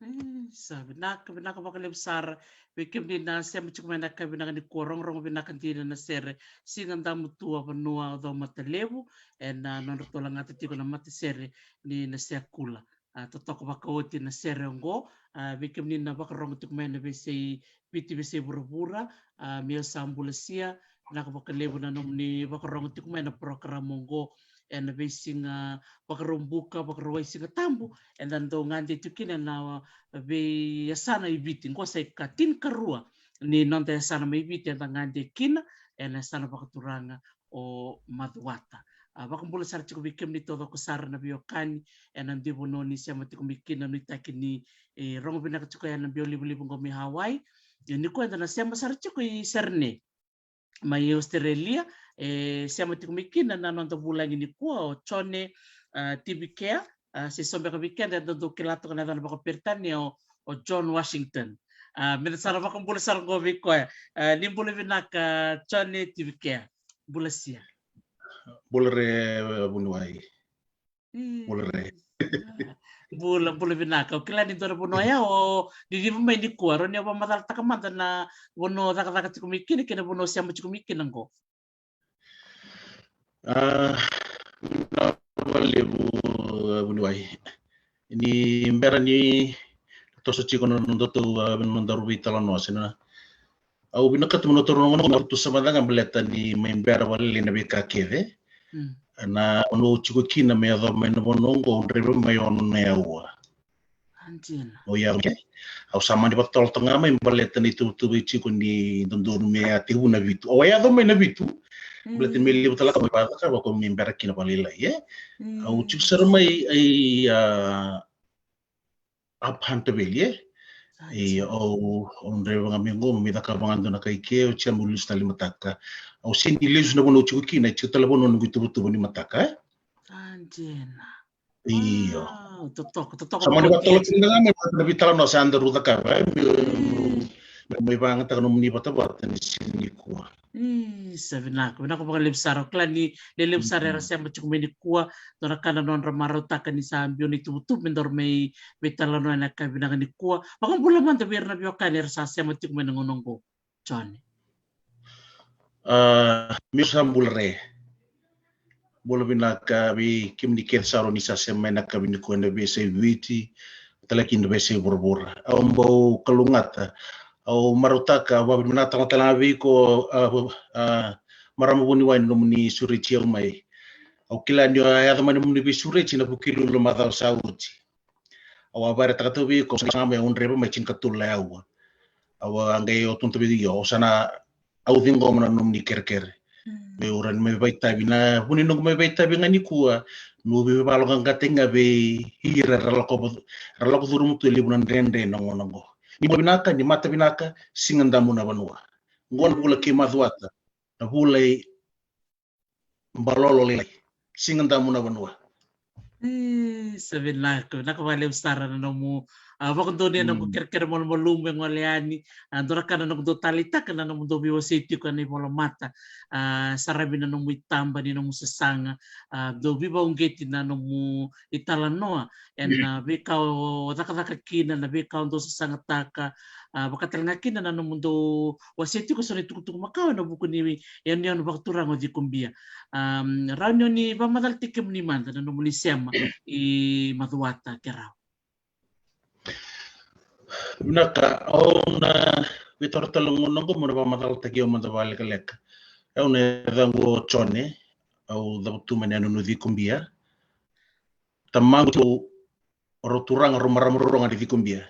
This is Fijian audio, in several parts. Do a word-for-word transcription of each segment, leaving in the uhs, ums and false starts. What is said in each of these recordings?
E, sa vinaka, vinaka vakalevu sara vei kemuni na sema tiko mai na ka vinaka ni kua, rogorogo vinaka dina na sere Siga Damutua Vanua o Caumatalevu, ena nodra tolagata tiko na matasere ni na sekula. A, totoka vakaoti na sere oqo, a, vei kemuni na vakarogo tiko mai na veisei Viti, veisei vuravura, a, meu sa bula sia, vinaka vakalevu na nomuni vakarogo tiko mai na porokaramu oqo, ena veisiga Vakaraubuka, Vakarauwai, Siga Tabu, eda dau gade tu kina na veiyasana i Viti, qo sa i ka tinikarua ni noda yasana mai Viti eda gade kina, ena yasana vakaturaga o Macuata. A, vakabula sara tiko vei kemuni taucoko sara na veiwekani ena dui vanua ni sema tiko mai kina, nuitaki ni, e, rogo vinaka tiko ena biau livaliva qo mai Hawaii. E, nikua eda na sema sara tiko i Sydney mai Australia, e sema tiko mai kina na noda vulagi nikua o Jone, a, T V Care, a, se so beka vei keda eda dau kila toka na yacana vakaperitania o, o John Washington. A, meda sa na vakabula sara qo vei koya. A, ni bula vinaka Jone T V Care. Bula sia. Bula re, vuniwai. Bula re. Bula, bula vinaka. Au kila ni dua na vanua ya o liliva mai nikua, rawa ni o vakamacalataka mada na vanua o cakacaka tiko mai kina kei na vanua o sema tiko mai kina qo. A, na vakalevu, a, vuniwai. Ni bera ni toso tiko na nodatou, a, nodaru veitalanoa se na Au vinakata meu na taura na gauna qo, au tu sa mada ga baleta ni mai bera vakalailai na veika kece. Mm. Na vanua au tiko kina me yacova mai na vanua qo, au draiva mai ono na aua. Anjina. Au yaco mai, au sa mani vakatotolo toka ga mai baleta na ituvatuva e tiko ni dodonu me a tekivu na vitu. Au a yaco mai na vitu. Mm. Baleta ni me levu tale ga mai vacakava ko me bera kina vakalailai, e? Mm. Au tiko sara mai, ai, a, Up Hunter Valley, e? Sa Io, dina. Au, au draiva ga mai qo, me cakava ga dua na ka i ke, au tiko meu lesu tale ni mataka. Au sega ni lesu na vanua au tiko kina, e tiko tale vanua noqu ituvatuva ni mataka, e? Sa dina. Io. Wow, totoka, totoka. Sa mani vakatotolo tiko ga mai vata na veitalanoa sa daru cakava, e? Me, Mm. me, me vakayagataka nomuni vatavata ni siga nikua. Isa, vinaka, vinaka vakalevu sara. Au kila ni lelevu sara era sema tiko mai nikua, dua na ka na nodra marautaka ni sa biu na ituvatuva me daru mai veitalanoa ena yakavi vinaka nikua. Vakabula mada vei ira na veiwekani era sa sema tiko mai na gauna oqo. Jone. A, meu sa bula re. Bula vinaka vei kemuni kece sara ni sa sema mai na yakavi nikua ena veiyasai Viti, tale kina veiyasai vuravura. Au bau kalougata, au marautaka, au vakavinavinaka tale ga vei iko, a, a, marama vuniwai na nomuni sureti au mai. Au kila ni a yaco mai na nomuni veisureti ena Vukelulu na macawa sa oti. Au a vakaraitaka tu vei iko, au sa mai, au draiva mai tinikatolu na aua. Au a qai, au tukuna tu vei iko, au sa na, au ciqoma na nomuni kerekere. Meu rawa ni mai vakaitavi, na vuni noqu mai vakaitavi ga nikua, meu veivaloqaqataki ga vei ira era lako, era lako curuma tu e levu na dredre na gauna oqo. Ni bula vinaka, ni mata vinaka, Siga Damu na Vanua. Oqo na vula kei Macuata, na vula i Balolo Lailai. Siga Damu na Vanua. E, sa vinaka, vinaka vakalevu sara na nomu, a, vakadonuya na noqu kerekere malumalumu e gole yani. A, dua na ka na noqu dau taleitaka na nomu dau veiwasei tiko ena ivola mata. A, saravi na nomu itaba ni nomu sasaga. A, dau veivakauqeti na nomu italanoa ena veika o cakacaka kina, na veika o dau sasagataka. A, vakatalega kina na nomu dau wasea tiko so na itukutuku makawa ena vuku ni yanuyanu vakaturaga o Cikobia. Am, rawa ni o ni vakamacalataki kemuni mada na nomuni sema i Macuata, ke rawa. Vinaka, au na veitarogi tale na gauna oqo meu na vakamacalataki au mada vakalekaleka. Au na yacaqu o Jone, au cavutu mai na yanuyanu Cikobia. Tamaqu tiko o rau turaga, rau marama rorogo ni Cikobia.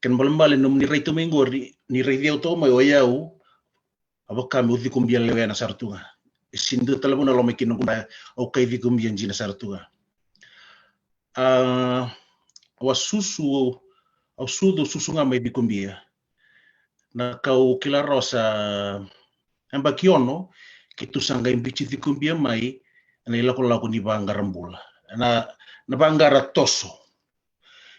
Kena ibalebale nomuni raica mai qori, ni raici au toka mai, o yau, a vaka meu Cikobia lewena sara tu ga. E sega ni dua tale vuna lako mai kina noqu, au kai Cikobia dina sara tu ga. A, au a susu, au sucu, au susu ga mai Cikobia. Na ka au kila rawa sa yabaki ono keitou sa qai biuti Cikobia mai ena ilakolako ni vaqara bula, na, na vaqara toso.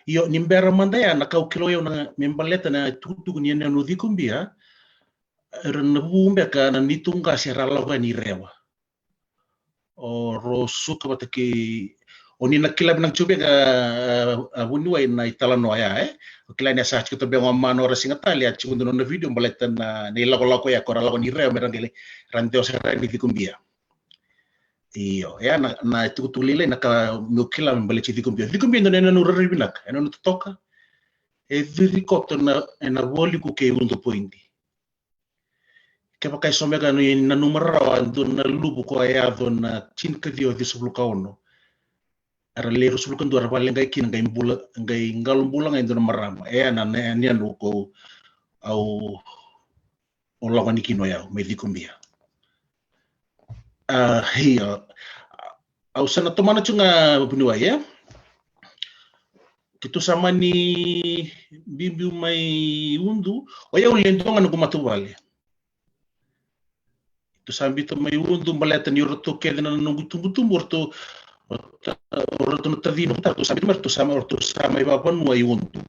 Io, ni bera mada ya, na ka au kila o yau na, me baleta na itukutuku ni yanuyanu Cikobia, era na vu beka na neitou qase era lako yani i Rewa. O rau suka vata kei, o ni na kila vinaka tiko beka, a, a vuniwai, na italanoa ya, e? O kila ni a sa tiko tu beka o mano, ra siga tale a tiko dua na nona vidio baleta na, na ilakolako ya ko ra lako ni Rewa me ra qai, ra dewa sara yani Cikobia. Io, ya na, na itukutuku lailai, na ka meu kila me baleti Cikobia. Cikobia e dua na yanuyanu rairai vinaka, yanuyanu totoka. E ciri koto ena, ena Vualiku kei Udopoidi. Kevaka e so beka ni nanuma rawa e dua na luvu ko a yaco na tinikaciwa ciwasagavulu ka ono, era le ruasagavulu ka dua era vakaleqai kina, qai bula, qai qalo bula ga e dua na marama. E ya na, na, na yanuyanu ko au, au lako yani kina o yau mai Cikobia. A, io. Au sa na tomana tiko ga vuniwai, e? Keitou sa mani biubiu mai Udu, o yau le dua ga noqu matavuvale. Keitou sa biuta mai Udu baleta ni o ratou kece na noqu itubutubu, o ratou, o ratou na taci noqu ta, ratou sa biuta mai, ratou sa mai, ratou sa mai vakavanua i Udu.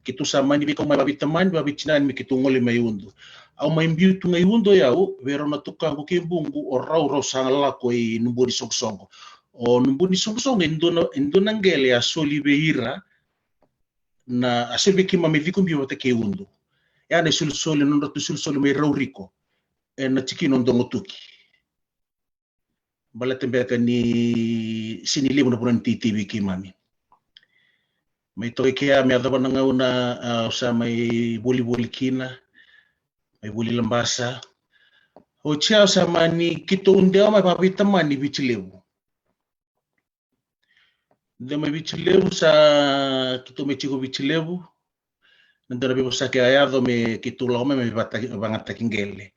Keitou sa mani veikau mai vaveitamani, vaveitinani me keitou gole mai Udu. Au mai biu tu ga i Udu o yau vei rau na tukaqu kei buqu, o rau, rau sa lako i Nubua ni Soqosoqo. O Nubua ni Soqosoqo e dua na, e dua na qele a soli vei ira, na, a soli vei keimami e Cikobia vata kei Udu. Ya na isolisoli, na nodratou isolisoli mai Rauriko, ena tikina o Dogotuki. Baleta beka ni sega ni levu na vanua ni teitei vei keimami. Mai toka i kea me yacova na gauna, a, au sa mai volivoli kina, mai voli Labasa. Oti ya au sa mani, keitou dewa mai vaveitamani Viti Levu. Dewa mai Viti Levu, sa keitou mai tiko Viti Levu. Na dua na veivosaki a yaco me keitou lako mai me vakayagataki qele.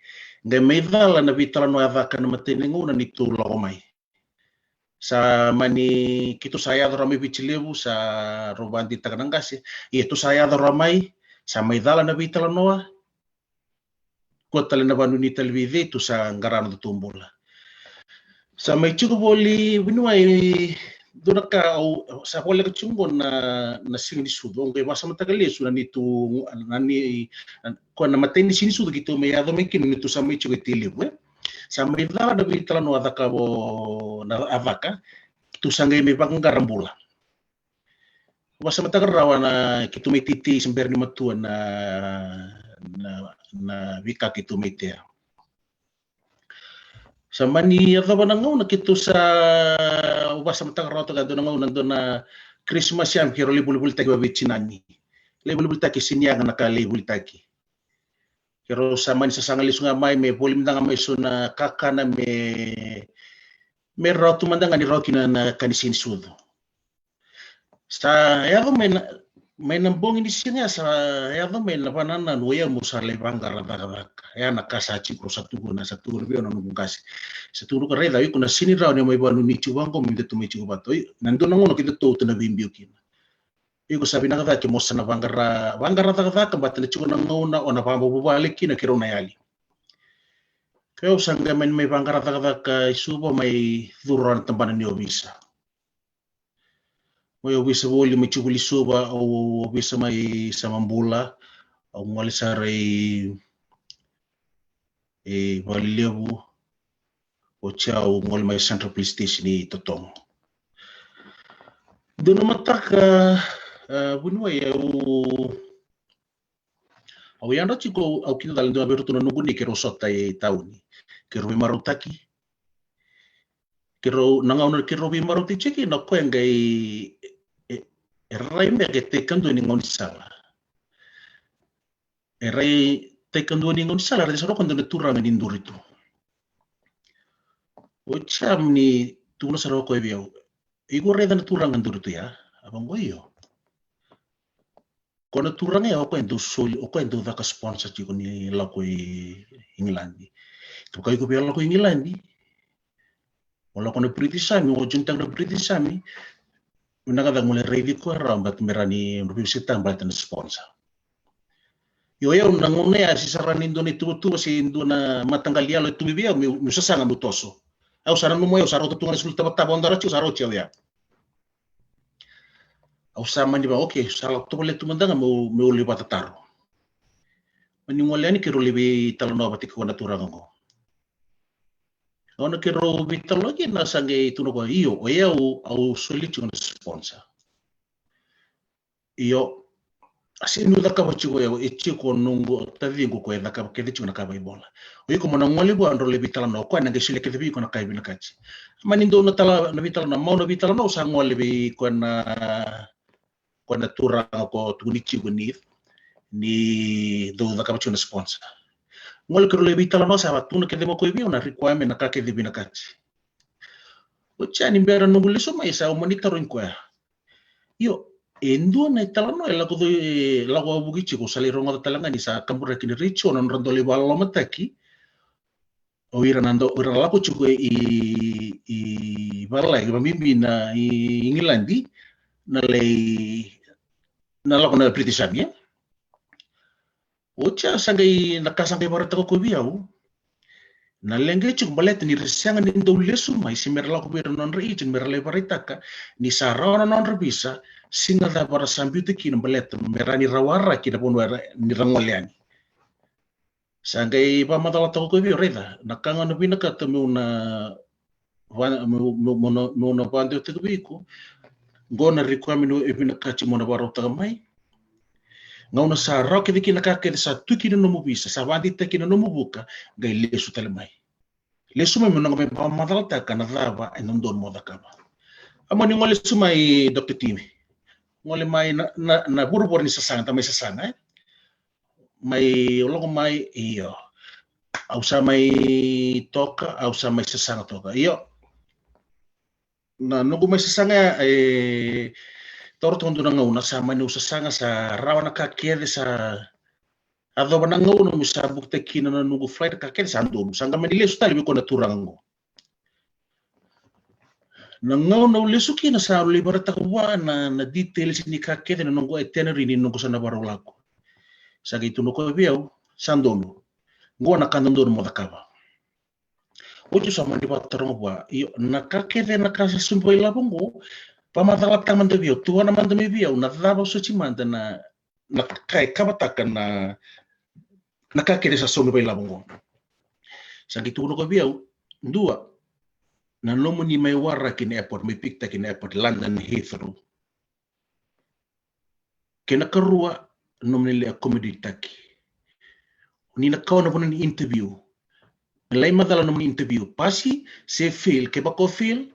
Qai mai cala na veitalanoa a caka na imatai ni gauna neitou lako mai. Sa mani, keitou sa yaco rawa mai Viti Levu, sa rau vakadeitaka na qase. Ia tou sa yaco rawa mai, sa mai cala na veitalanoa. Kua tale na vanua ni tale vei cei, tou sa qara na nodatou bula. Sa mai tiko voli vuniwai, dua na ka au sa voleka tiko qo na, na siga ni sucu. Au qai vakasamataka lesu na neitou, na ni, na, ko na imatai ni siga ni sucu keitou mai yaco mai kina, neitou sa mai tiko e Tailevu, e. Sa mai cala na veitalanoa a caka o, na, a caka, tou sa qai mai vaqara bula. Vakasamataka rawa na keitou mai teitei se bera ni matua na, na, na veika keitou mai tea. Sa mani yacova na gauna keitou sa, vakasamataka rawa toka e dua na gauna, dua na Krismas ya me keirau lai volivolitaki vaveitinani. Lai volivolitaki, sega ni yaga na ka lai volitaki. Keirau sa mani sasaga lesu ga mai me voli mada ga mai so na kakana me, me rawa tu mada ga ni rawa kina na ka ni siga ni sucu. Sa yaco mai na, mai na bogi ni siga ya sa yaco mai na vakanananu o yau meu sa lai vaqara cakacaka. E a na ka sa tiko, sa tukuna, sa tukuna vei au na noqu qase. Sa tukuna o koya, raica, o iko na sega ni rawa ni mai vakananumi tiko vaqo, me datou mai tiko vata. Oi, na dua na gauna kedatou tou na veibiu kina. Iko sa vinaka cake mo sa na vaqara, vaqara cakacaka, baleta na tiko na gauna o na vakavuvale kina keirau na yali. Ke au sa qai mani mai vaqara cakacaka i Suva, mai curu rawa na tabana ni ovisa. Mai ovisa voli mai Jubilee Suva, au ovisa mai Samabula, au gole sara i, i Valelevu, oti au gole mai Central Police Station i Totogo. Dua na mataka, e, vuniwai au Au yadra tiko, au kidacala dua vei iratou na noqu nei keirau sota i tauni. Keirau veimarautaki. Keirau, na gauna keirau veimarautaki tiko kina o koya qai, e, e rai beka e tai kadua ni gaunisala. E rai tai kadua ni gaunisala, raica sara o koya dua na turaga ni Duritu. Oti a mani tukuna sara o koya vei au, iko raica na turaga Duritu ya? A vaqo, io. Ko na turaga ya o koya e dau soli, o koya e dau caka sponsor tiko ni lako i Igiladi. Kevaka iko via lako i Igiladi, o lako na British Army, o joinitaka na British Army, vinaka cake mo lai raici koya rawa, baleta me rawa ni mo veivosakitaka baleta na sponsor. Io, o yau na gauna ya se sara ni dua na ituvatuva se dua na mataqali yalo e tu mai vei au meu, meu sasaga meu toso. Au sa nanuma o yau sa rauta tu ga na sulu tavatava o dara tiko, sa rauti au ya. Au sa mani va, okay, sa lako tovolea tu mada ga meu, meu lai vakatataro. Mani gole yani keirau lai veitalanoa vata kei koya na turaga oqo. Gauna keirau veitalanoa kina sa qai tukuna o koya, io, o yau au soli tiko na sponsor. Io, a sega niu cakava tiko o yau, e tiko o noqu taciqu ko e cakava kece tiko na ka vakaivola. O iko mo na gole vua drau lai veitalanoa, o koya na qai solia kece vei iko na ka e vinakati. Mani dua na tala, na veitalanoa, mau na veitalanoa, au sa gole vei koya na, koya na turaga ko tukuni tiko ni, ni dau cakava tiko na sponsor. Gole keirau lai veitalanoa, sa vakatukuna kece mai o koya vei au na requirement, na ka kece vinakati. Oti a ni bera noqu lesu mai sa au mani tarogi koya. Io, e dua na italanoa e lako, e lako wavoki tiko, sa lai rogoca tale ga ni sa kaburaki na retio na nodra dau lai vakalolomataki o ira na dau, o ira na lako tiko i, i valagi, vakabibi na i Igiladi, na lai, na lako na British Army, e? Oti a sa qai, na ka sa qai vakaraitaka o koya vei au, na leqa e tiko baleta ni ra sega ni dau lesu mai se me ra lako vei ira na nodra agent me ra lai vakaraitaka ni sa rawa na nodra visa, siga cava ra sa biuta kina baleta me rawa ni ra waraki na vanua era, ni ra gole yani. Sa qai vakamacalataka o koya vei au, raica, na ka ga au na vinakata meu na va, meu, meu, meu na, meu na vakadewataka vei iko. Qo na requirement e vinakati mo na vakarautaka mai. Gauna sa rawa kece kina na ka kece, sa tu kina na nomu visa, sa vakadeitaki kina na nomu vuka, qai lesu tale mai. Lesu mai mo na qai mai vakamacalataka na cava e dodonu mo cakava. A mani gole lesu mai, Doctor Timi. Gole mai na, na, na vuravura ni sasaga, da mai sasaga, e? Mai, au lako mai, io. Au sa mai toka, au sa mai sasaga toka. Io. Na noqu mai sasaga ya, e, taura toka dua na gauna, sa mani au sasaga, sa rawa na ka kece, sa yacova na gauna meu sa bukitaka kina na noqu flight, na ka kece sa donu. Sa qai mani lesu tale vei koya na turaga oqo. Na gauna au lesu kina sa au lai vakaraitaka vua na, na details ni ka kece, na noqu itinerary ni noqu sa na vakarau lako. Sa qai tukuna o koya vei au, sa donu. Qo na ka dodonu mo cakava. Oti au sa mani vakataroga vua, io, na ka kece, na ka sa sobu vakailavo oqo, vakamacalataka mada vei au, tukuna mada mai vei au na cava soti mada na, na ka e kavataka na, na ka kece sa sobu vakailavo oqo. Sa qai tukuna o koya vei au, dua, na nomuni mai waraki na airport, mai pikitaki na airport, London Heathrow. Kena karua, nomuni lai accommodate-taki. Ni na kawa na vanua ni interview. Lai macala nomuni interview. Pasi se fail, kevaka o fail,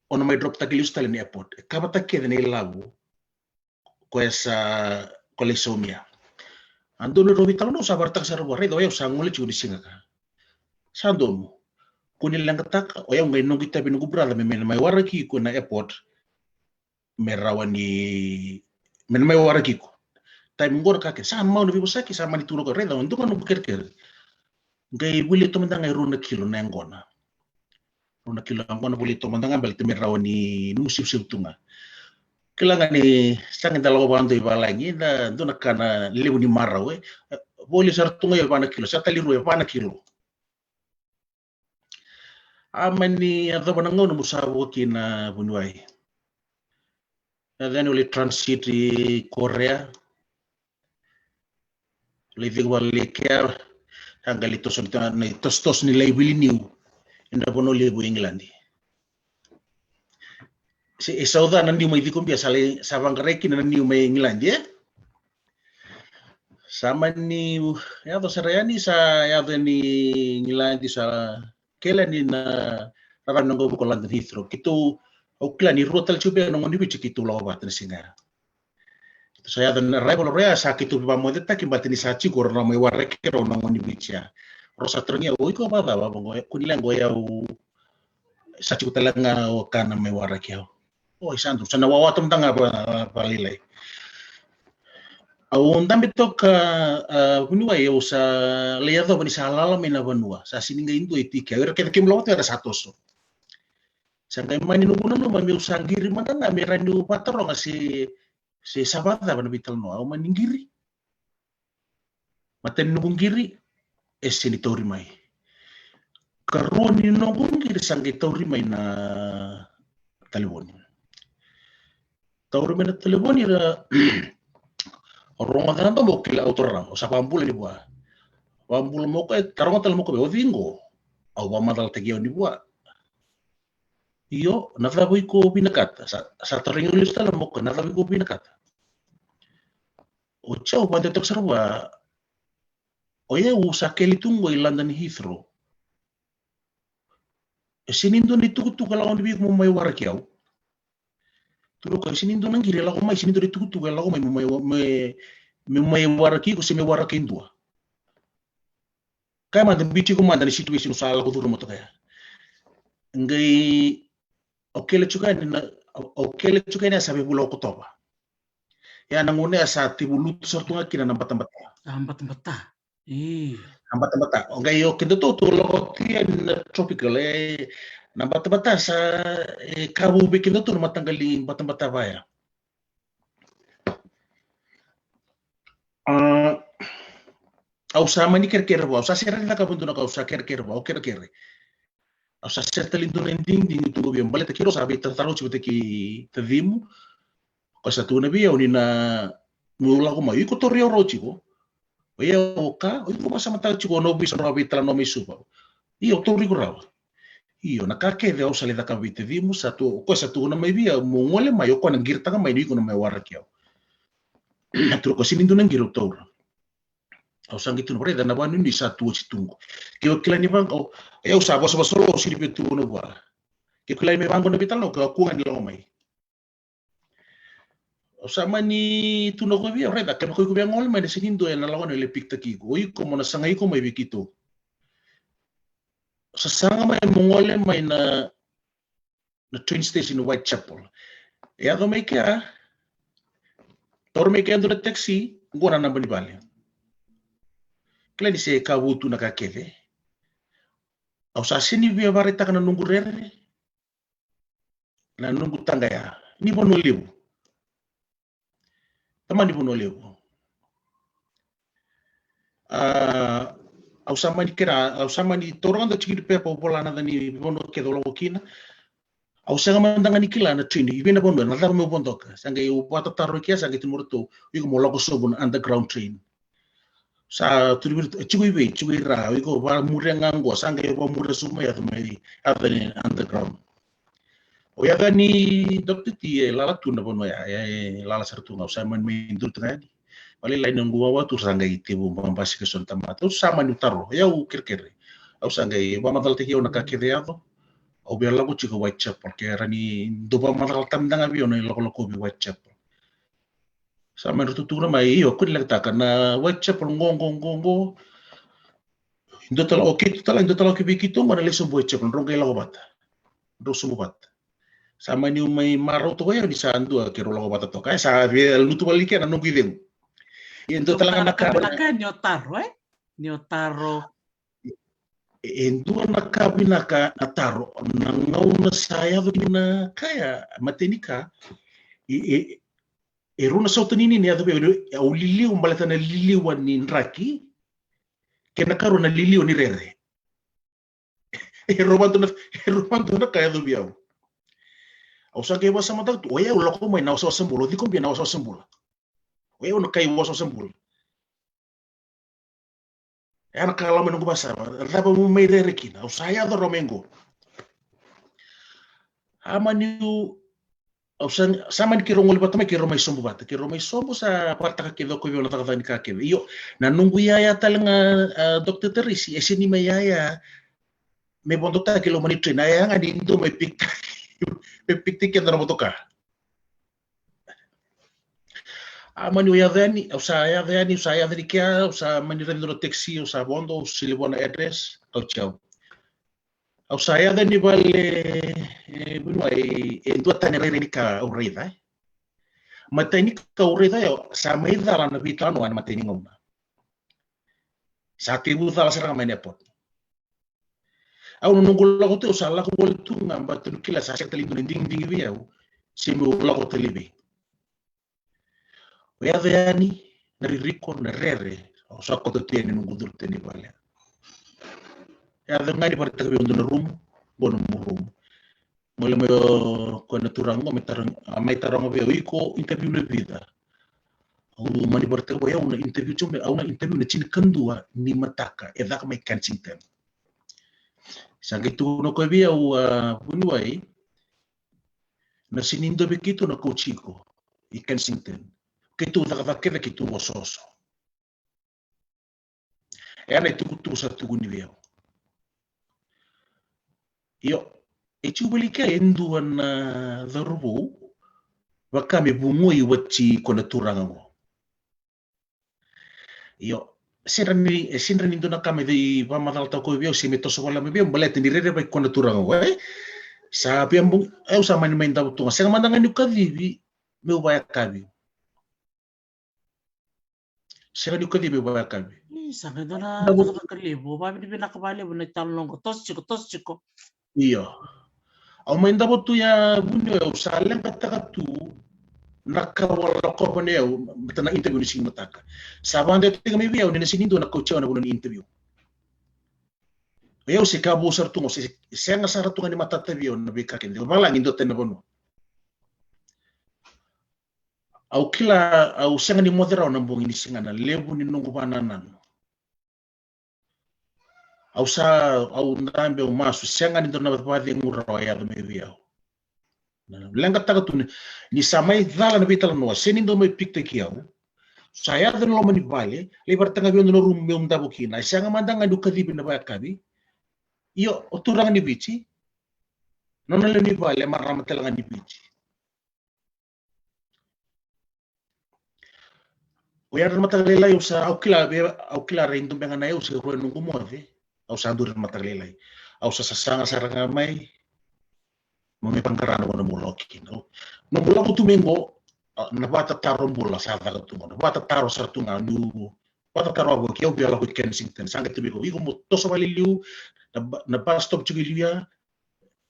o na mai drop-taki lesu tale na airport. E kavataka kece na ilavo koya sa, ko lai saumia. A donu, rau veitalanoa, au sa vakaraitaka sara vua, raica, o yau sa gole tiko ni siga ka. Sa donu. Kua ni leqataka, o yau qai noqu itavi noqu brother me, me na mai waraki iko na airport. Me rawa ni, me na mai waraki iko. Taimi qo na ka kece sa mau na veivosaki, sa mani tukuna o koya, raica, dua ga noqu kerekere. Qai volia toka mada ga e rua na kilo na yaqona. Rua na kilo yaqona, volia toka mada ga baleta me rawa ni nomu sevusevu tu ga. Kila ga ni sa qai da lako vakadua i valagi, da dua na ka na levu ni marau, e. Volia sara tu ga e va na kilo, sa tali rua e va na kilo. A mani yacova na gauna meu sa vo kina vuniwai. Ia then au lai transit i Korea. Lai cegu vale i kea, sa qai lai toso na itosotoso ni lai vili niu ena vanua levu i Igiladi. Se e sauca na niu mai Cikobia, sa lai, sa vaqarai kina na niu mai Igiladi, e? Sa mani yaco sara yani, sa yaco yani Igiladi, sa kele yani na raravi na qavokavoka o London Heathrow. Keitou, au kila ni rua tale tiko beka na gone ni Viti keitou lako vata na siga ya. Keitou sa yaco na arrival, rau ya sa keitou veivakamocetaki baleta ni sa tiko rau na mai waraki rau na gone ni Viti ya. Rau sa tarogi au, o iko vakacava? Vaqo, kua ni leqo, o yau sa tiko tale ga o ka na mai waraki au. Oi, sa dua, sa na wawa toka mada ga vakalailai. Au dabe toka, a, vuniwai, au sa lai yacova ni sa lala mai na vanua. Sa sega ni qai dua e tiko kea, o ira kece keimami lako tu era sa toso. Sa qai mani noqu nanuma meu sa qiri mada ga me rawa niu vakataroga se, se sa vakacava na veitalanoa. Au mani qiri. Matai ni noqu qiri e sega ni tauri mai. Karua ni noqu qiri sa qai tauri mai na talevoni. Tauri mai na talevoni ra rogoca na domo, au kila, au taura rawa, au sa vakabula ni vua. Vakabula mai o koya, taroga tale mai o koya, o cei qo? Au vakamacalataki au ni vua. Io, na cava iko vinakata? Sa, sa tarogi au lesu tale mai o koya, na cava iko vinakata? Oti au vakadewataka sara vua, o yau sa kele tu qo i London Heathrow. E sega ni dua na itukutuku e lako vei iko mo mai waraki au. Tukuna o koya, e sega ni dua na qiri e lako mai, e sega ni dua na itukutuku e lako mai mo mai wa-, me, me mai waraki iko se me waraki e dua. Kaya mada, biu tiko mada na situation au sa lako curuma toka ya. Qai, au kele tiko yani na, au, au kele tiko yani sa vei vula o Okotova. Ia na gauna ya sa tevu lutu sara tu ga kina na batabata. A, batabata. E. Na batabata. O qai o kedatou tou lako tu yani na tropical, e, na batabata sa, e, ka vou vei kedatou na mataqali batabata vaya. A, au sa mani kerekere vua, au sa sega ni cakava e dua na ka, au sa kerekere vua, au kerekere. Au sa sega tale ni dua na digidigi tu qo vei au, baleta keirau sa veitaratara oti vata kei tacimu. Koya sa tukuna vei au ni na, meu lako mai, o iko tauri au rawa tiko. O yau, o ka, o iko vakasamataka tiko na ovisa, na veitalanoa mai Suva. Io, au tauri iko rawa. Io, na ka kece au sa lai cakava vei tacimu, sa tu, o koya sa tukuna mai vei au meu gole mai, o koya na qiritaka mai ni o iko na mai waraki au. Tukuna o koya, sega ni dua na qiri au taura. Au sa qai tukuna, raica, na vakanuinui sa tu oti tu qo. Ke o kila ni vaqo, o yau sa vosavosa lo, au sega ni via tukuna vua. Ke o kila ni me vaqo na veitalanoa, o kua ga ni lako mai. Au sa mani tukuna o koya vei au, raica, kevaka o iko via gole mai, na sega ni dua ena lako, na lai pikitaki iko. O iko mo na sagai iko mai vei keitou. Au sa saga mai meu gole mai na, na train station Whitechapel. E yaco mai kea, taura mai kea e dua na taxi, qo na naba ni vale. Kila ni se ka vou tu na ka kece. Au sa sega ni via vakaraitaka na noqu rere, na noqu taqaya. Ni vanua levu. Tamani vanua levu. A, au sa mani kena, au sa mani taura ga dua tiki ni pepa au vola na yaca ni vanua kece au lako kina. Au sega mada ga ni kila na train, i vei na vanua, na cava meu vodoka. Sa qai au vakatataro i kea, sa qai tukuna mai o ratou, o iko mo lako sobu na underground train. Sa tukuna vei iratou, e tiko i vei, tiko i ra, o iko vakamuria ga qo, sa qai vakamuria sobu mai, yaco mai, yaco ni underground. O yaca ni Doctor T e lala tu na vanua ya, e lala sara tu ga, au sa mani mai duri tu ga yani. Vakalailai noqu wawa tu sa qai tevu babasika eso na tamata. Au sa mani taro, o yau kerekere. Au sa qai vakamacalataki au na ka kece yaco. Au via lako tiko Whitechapel, ke rawa ni dou vakamacalataka mada ga vei au na ilakolako vei Whitechapel. Sa mani ratou tukuna mai, io, kua ni lekataka na Whitechapel qo, qo, qo, qo. Dua tale, o keitou tale, dua tale o kei vei keitou qo na lai sobu Whitechapel, drau qai lako vata. Drau sobu vata. Sa maniu mai marau toka o yau ni sa dua keirau lako vata toka. E sa via lutu vale kina na noqu icegu. E dua tale ga na ka, na ka ni o taro, e? Ni o taro. E, e dua na ka vinaka na taro, na gauna sa yaco kina na ka ya, matai ni ka, e, e, e rua na sautanini ni yaco vei au, au liliwa baleta na liliwa ni draki, kei na karua na liliwa ni rere. E rua vakadua na, e rua vakadua na ka yaco vei au. Au sa qai vasamataka tu, o yau lako mai na wasawasa bula, au cikobia na wasawasa bula. O yau na kai wasawasa bula. E a na ka lako mai noqu vasava, cava mo mai rere kina, au sa yaco rawa mai qo. A maniu, au sa, sa mani keirau gole vata mai, keirau mai sobu vata, keirau mai sobu sa vakataka kece o koya vei au na cakacaka ni ka kece. Io, na noqu yaya tale ga, a, Doctor Teresi, e sega ni mai yaya me vodotaki loma ni train, a yaya ga ni dua mai pikitaki, me pikitaki keda na motoka. A mani au yaco yani, au sa yaco yani, au sa yaco yani kea, au sa mani raici dua na taxi, au sa vodo, au solia vua na address, au ciao. Au sa yaco yani vale, e, vuniwai, e dua tani rairai ni ka au raica, e. Matai ni ka au raica, io, sa mai cala na veitalanoa ena matai ni gauna. Sa tekivu cala sara ga mai na airport. Au na noqu lako tu, au sa lako gole tu ga, baleta niu kila sa sega tale ni dua na digidigi vei au se meu lako tale i vei. O yaco yani na ririko, na rere, au sa kauta tu yani noqu curu tu yani vale. Yaco ga ni vakaraitaka vei au dua na rumu, qo nomu rumu. Gole mai o koya na turaga qo, mai taroga, a, mai taroga vei au, iko interview na vica? Au mani vakaraitaka vei au, au na interview tiko mai, au na interview na tinikadua ni mataka, e caka mai Kensington. Sa qai tukuna o koya vei au, a, vuniwai, na sega ni dua vei keitou na kauti iko i Kensington. Keitou cakacaka kece, keitou osooso. E a na itukutuku sa tukuni vei au. Io, e tiko voli kea e dua na cauravou vaka me vugoi wati ko na turaga qo. Io, sega ni, e sega ni dua na ka me cei vakamacalataka koya vei au se me toso vale mai vei au, baleta ni rerevaki ko na turaga qo, e? Sa via bogi, au sa mani mai davo tu ga, sega mada ga niu kacivi meu vayakavi. Sega niu kacivi meu vayakavi. Ih, sa qai dua na cakacaka levu, vavinavinaka vakalevu na italanoa qo. Toso tiko, toso tiko. Io. Au mai davo tu ya vuniwai, au sa leqataka tu na ka au a lakova na yau, baleta na interview ni siga ni mataka. Sa vakadewataki mai vei au ni na sega ni dua na kauti au ena vanua ni interview. O yau se ka vou sara tu ga, se, sega sara tu ga ni matata vei au na veika kece. Vakalagi dua tani na vanua. Au kila, au sega ni moce rawa na bogi ni siga, na levu ni noqu vakanananu. Au sa, au dabe, au masu, sega ni dua na vakacegu rawa e yaco mai vei au. Na leqataka tu ni, ni sa mai cala na veitalanoa, sega ni dua mai pikitaki au. Sa yaco ena loma ni vale, lai vakaraitaka vei au dua na rumu meu davo kina. E sega mada ga niu kacivi na vayakavi. Io, o turaga ni Viti, nona lewe ni vale e marama tale ga ni Viti. O yadra na mataka lailai, au sa, au kila, au kila ra e dua beka na yau se rua e noqu moce. Au sa duri na mataka lailai. Au sa sasaga sara ga mai. Mo me vaqara na vanua mo lako kina. Noqu lako tu mai qo, a, na vakatataro bula sa caka tu qo. Na vakatataro sara tu ga niu vakatataro vou kei au via lako i Kensington. Sa qai tu mai qo, iko mo toso vale i liu, na ba-, na bus stop tiko i liu ya,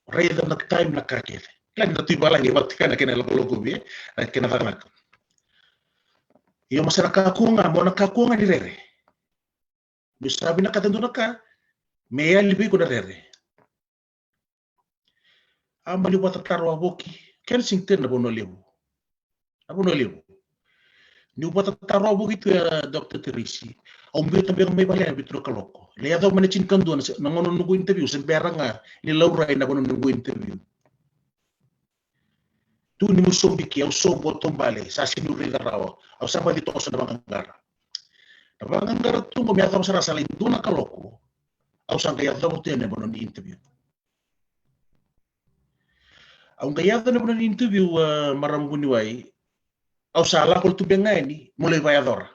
raica na time, na ka kece. Kila ni na tu i valagi e vakatikana na kena lakolako vei, na kena cakacaka. Io, mo sa na kakua ga, mo na kakua ga ni rere. Niu sa vinakata e dua na ka, me yali vei iko na rere. A mani vakatataro wavoki, Kensington na vanua levu. Na vanua levu. Niu vakatataro wavoki tu ya, Doctor Teresi. Au biuta beka mai vale ena vitu na kaloko. Lai yacova mai na tinikadua na se-, na gauna noqu interview, se bera ga ni laurai na vanua noqu interview. Tu niu sobu ki, au sobu, au taubale, sa sega niu raica rawa. Au sa baci toso na vaqaqara. Na vaqaqara tu qo me yacova sara sa lai dua na kaloko. Au sa qai yacova tu yani na vanua ni interview. Au qai yaco na vanua ni interview, a, marama vuniwai. Au sa lako tu beka ga yani, mo lai vakayacora.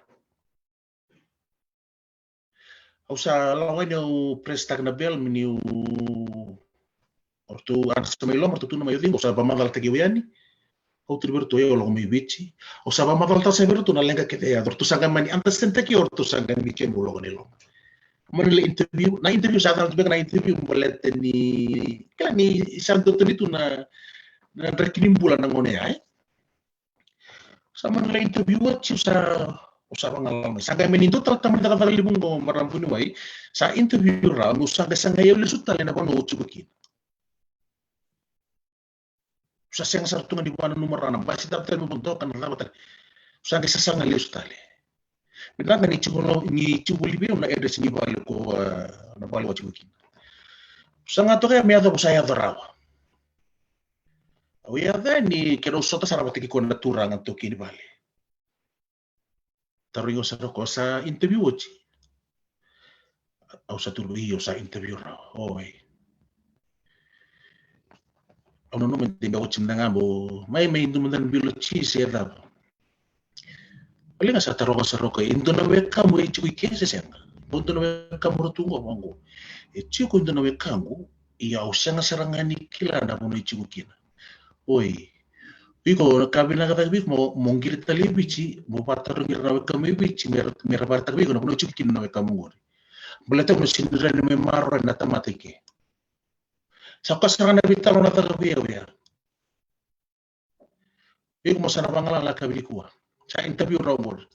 Au sa lako yani, au press taka na bell, me niu O ratou a sa mai loma, o ratou tu na mai o cei qo, au sa vakamacalataki au yani. Au tukuna vei ratou, au lako mai Viti. Au sa vakamacalataka sara vei ratou na leqa kece e yaco. O ratou sa qai mani understand-taki au, o ratou sa qai Viti, au lako i loma. Mani lai interview, na interview sa yaco tu beka na interview baleta ni, kila ni sa dua tani tu na, na draki ni bula na gauna ya, e. Sa mani lai interview oti, au sa, au sa vagalala mai. Sa qai mani dua tale tamani cakacaka levu qo, marama vuniwai. Sa interview rawa, au sa qai sagai au lesu tale na vanua au tiko kina. Au sa sega sara tu ga ni vakananuma rawa na basi, cava tale me vodoka, na cava tale. Au sa qai sasaga lesu tale. Vinaka ni tiko lo-, ni tiko voli vei au na address ni vale ko, ah, na vale au tiko kina. Au sa ga toka ya me yaco, au sa yaco rawa. Au yaco yani, keirau sota sara vata kei koya na turaga toka ni vale. Tarogi au sara o koya, sa interview oti? Au sa tukuna vei, io, sa interview rawa. Oi. Au nanuma de beka oti mada ga mo mai, mai dua mada na village se cava. Au lai ga sa taroga sara o koya, e dua na wekamu e tiko i ke se sega? Mo dua na wekamu ra tu qo, vaqo. E tiko e dua na wekaqu, ia au sega sara ga ni kila na vanua e tiko kina. Oi. Iko, na ka vinaka cake vei iko mo, mo qiri tale i Viti, mo vakatarogi ira na wekamu i Viti, me ra, me ra vakaraitaka vei iko na vanua e tiko kina na wekamu qori. Baleta au na sega ni rawa ni mai maroroya na tamata i ke. Sa koya sara ga na veitalanoa caka vei au ya. Iko mo sa na vagalala ka vei koya. Sa interview rawa qori.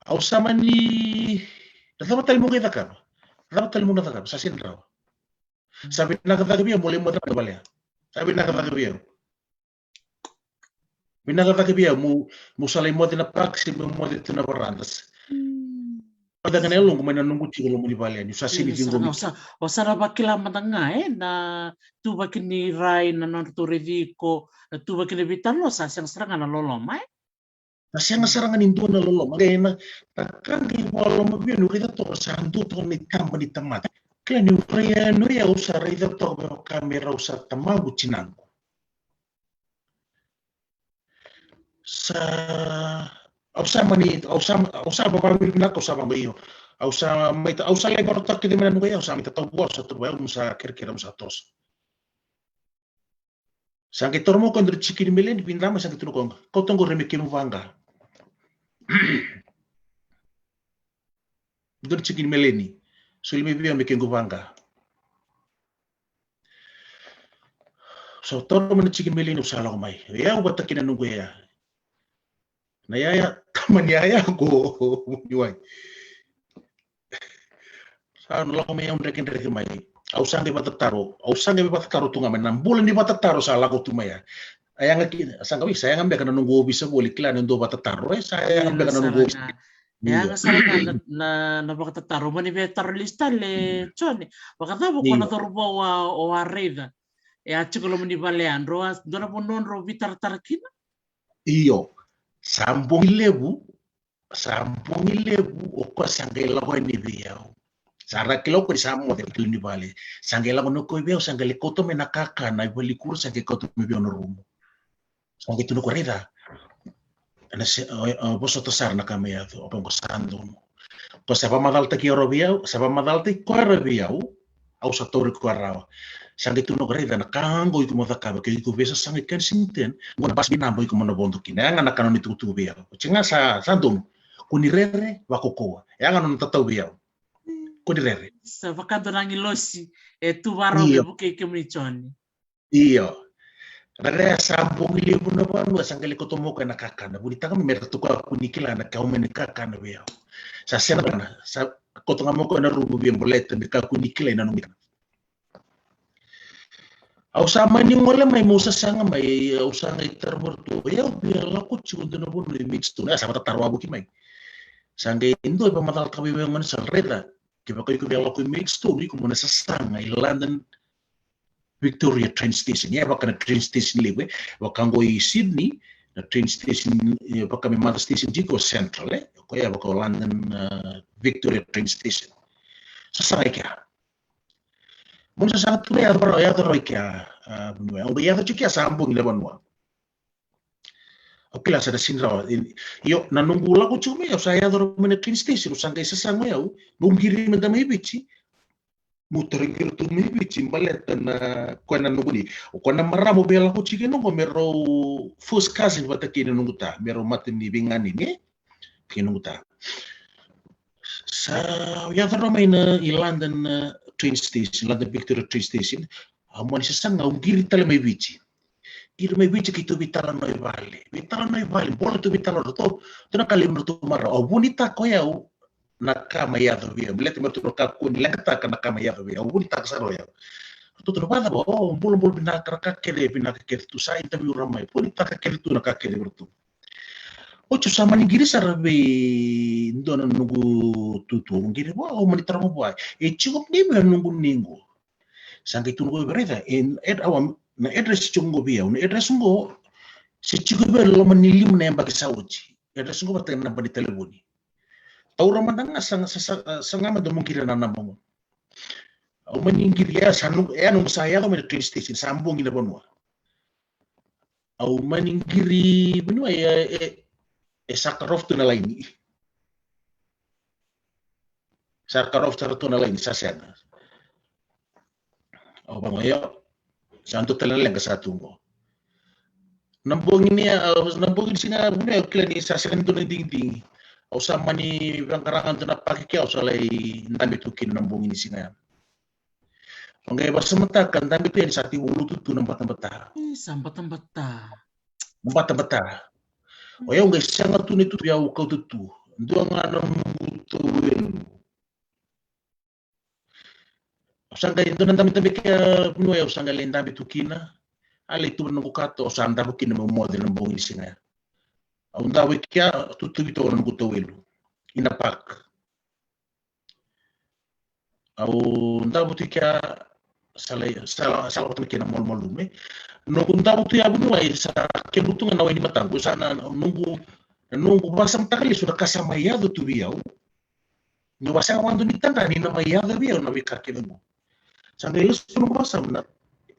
Au sa mani, na cava tale mo qai cakava? Na cava tale mo na cakava? Sa sega ni rawa. Sa vinaka cake vei au mo lai moce na vale ya. Sa vinaka cake vei au. Vinaka cake vei au mo, mo sa lai moce na park se mo moce tu na varanda. Moce ga na yaloqu mai na noqu tiko loma ni vale ya, niu sa sega ni ciqomi. O sa, o sa na vakila mada ga, e, na tuvaki ni rai, na nodratou raici iko, na tuvaki ni veitalanoa, sa sega sara ga na loloma, e? Sa sega sara ga ni dua na loloma. Qai na, na ka qai vakaloloma vei au niu raica toka sa dua toka na itaba ni tamata. Kila niu rai yani au sa raica toka me vaka me rau sa tamaqu, tinaqu. Sa, au sa mani, au sa, au sa vavaviri vinaka, au sa vaqo, io. Au sa mai ta, au sa lai vakarotaka kece mai na noqu, au sa mai tatau vua, au sa tukuna vei au, au sa kerekere, au sa toso. Sa qai taura mai o koya e dua na jikini meleni, vinaka, sa qai tukuna o koya, kauta qori me kemu vaqa. Dua na jikini meleni. Soli mai vei au me kequ vaqa. Sa taura mai na jikini meleni, au sa lako mai. Ia au vata kei na noqu yaya. Na yaya, tamani yaya qo, vuniwai. Sa na lako mai au drekidreki mai. Au sa qai vakatataro. Au sa qai vakatataro tu ga mai. Na bula ni vakatataro sa lako tu mai ya. A yaga ki, sa qai, sa yaga beka na noqu ovisa voli, kila na dua vakatataro, e, sa yaga beka na noqu ovisa. Ia. Yaga sara ga na, na, na vakatataro. Mani via taro lesu tale, Joni. Vakacava o koya na cauravou o a raica? E a tiko loma ni vale ya, drau a, dua na vanua drau veitaratara kina? Io. Sa bogi levu, sa bogi levu, o koya sa qai lako yani vei au. Sa ra kila o koya ni sa moce na kila ni vale. Sa qai lako na koya vei au, sa qai lai kauta mai na kakana i valenikuro, sa qai kauta mai vei au na rumu. Sa qai tukuna o koya, raica. Ena se, o, o, vosota sara na ka me yaco, o koya qo sa donu. Ko sa vakamacalataki au rawa vei au, sa vakamacalataki koya rawa vei au, au sa tauri koya rawa. Sa qai tukuna o koya, raica na ka qo iko mo cakava, ke iko veisasaga i Kensington, qo na bus ni naba iko mo na vodo kina. Yaga na ka nona itukutuku vei au. Oti ga sa, sa donu. Ko ni rere, vakaukauwa. Yaga nona tatau vei au. Ko ni rere. Sa vakadua na agilosi, e tu vakarau me vukei kemuni Joni. Io. Raica sa bogi levu na vanua, sa qai lai kauta mai o koya na kakana. Vunitaka mai me ratou kakua ni kila na ka au mai ni kakana vei au. Sa sega na, sa kauta ga mai o koya na rumu vei au baleta me kakua ni kilai na noqu. Au sa mani gole mai, meu sasaga mai, au sa qai taroga ratou, o yau via lako tiko dua na vanua i Maidstone, a sa vakatataro wavoki mai. Sa qai dua e vakamacalataka vei au gona sa raica, kevaka iko via lako i Maidstone, iko mo na sasaga i London Victoria train station. Ia, vaka na train station levu, e. Vaka qo i Sydney, na train station, e, vaka me mother station tiko o Central, e. Koya vaka o London, a, Victoria train station. Sasaga i kea. Mo ni sasaga tu na yaco rawa, yaco rawa i kea, a, vuniwai. Au qai yaco tiko i kea sa bogi na vanua. Au kila sa na sega ni rawa. Io, na noqu lako tiko mai, au sa yaco rawa mai na train station, au sa qai sasaga o yau, meu qiri mada mai Viti. Meu tarogi iratou mai Viti baleta na, koya na noqu ni, o koya na marama au via lako tiko kina qo me rau first cousin vata kei na noqu ta, me rau mata ni veiganeni, e? Kei noqu ta. Sa yaco rawa mai na i London, e, train station, London Victoria train station. Au mani sasaga, au qiri tale mai Viti. Qiri mai Viti keitou veitalanoa i vale. Veitalanoa i vale, bola tu veitalanoa, ratou, tu na ka levu ratou marau. Au vunitaka o yau na ka mai yaco vei au. Baleta me ratou na kakua ni leqataka na ka mai yaco vei au. Au vunitaka sara o yau. Ratou tu na vakacava, o, bulabula vinaka, na ka kece vinaka kece tu sa interview ra mai. Vunitaka kece tu na ka kece vei ratou. Oti au sa mani qiri sara vei dua na noqu tutu, au qiri vua, au mani taroga vua. E tiko ni vei noqu ni qo. Sa qai tukuna o koya vei raica, e, e, au, na address tiko qo vei au, na address qo, se tiko vei au loma ni lima na yabaki sa oti. Address qo vata na naba ni talevoni. Taura mada ga sa, sa, sa, sa ga mada mo qiri na naba qo. Au mani qiri, e, sa noqu, e, noqu sa yaco mai na train station, sa bogi na vanua. Au mani qiri vanua, e, e, e sa cut off tu na laini. Sa cut off sara tu na laini, sa sega. Au vaqo, io. Sa dua tale na leqa sa tu qo. Na bogi ni, a, na bogi ni siga, vanua au kila ni sa sega ni dua na digidigi. Au sa mani vaqara ga dua na paki ke au sa lai dabe tu kina na bogi ni siga ya. Au qai vasamataka, dabe tu yani sa tiko lotu tu na batabata. E, sa batabata. Na batabata. O yau qai sega tu ni tutu, au kauta tu. Dua ga na noqu tauwelu. Au sa qai dua na dabedabe ke, a, vanua au sa qai lai dabe tu kina. A lai tu na noqu kato, au sa davo kina meu moce na bogi ni siga ya. Au davo i kea, tutuvi toka na noqu tauwelu. Ina park. Au davo tu i kea, sa lai, sa, sa lako tu na kena malumalumu. Noqu davo tu ya vanua, sa kemu tu ga na wai ni mataqu, sa na, noqu, noqu vasamataka lesu na ka sa mai yaco tu vei au. Ni au sa vadu ni tadra ni na mai yaco vei au na veika kece qo. Sa qai lesu tu noqu vakasama na,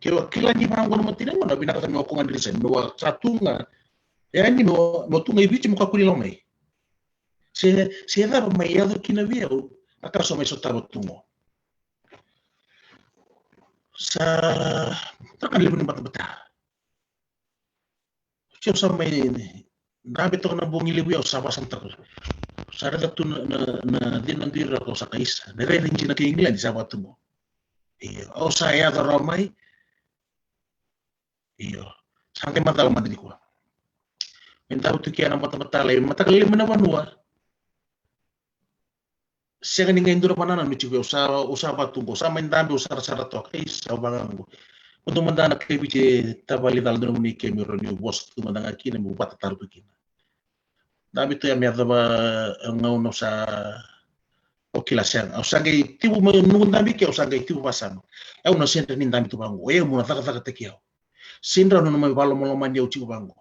ke au kila ni vaqo na mateni qo na vinaka tale meu koga drisani, meu sa tu ga. E yani meu, meu tu ga i Viti meu kakua ni lako mai. Se, se cava mai yaco kina vei au na ka sa mai sotava tu qo. Sa, tara ka levu ni batabata. Se au sa mai dabe toka na bogi levu, au sa vasamataka. Sa raica tu na, na, na cina dui rako sa kaisa. Na rere dina kei England sa vatu qo. Io, au sa yaco rawa mai. Io. Sa qai macala mada nikua. Me davo tu kea na batabata lai mataka lima na vanua. Sega ni qai dua na vanua me tiko vei au, sa, au sa vatu qo, sa mai dabe au sarasara toka, ei, sa vaqo. Au dua mada na kai Viti e tavali cala dua na vanua i ke meu rawa niu vosa tu mada ga kina, meu vakatataro tu kina. Dabe tu ya me yacova gauna au sa, au kila sega. Au sa qai tekivu mai noqu dabe ke, au sa qai tekivu vakasama. Au na sega ni dabe tu vaqo, e, au na cakacakataki au. Sega ni rawa niu mai vakalomalomani au tiko vaqo.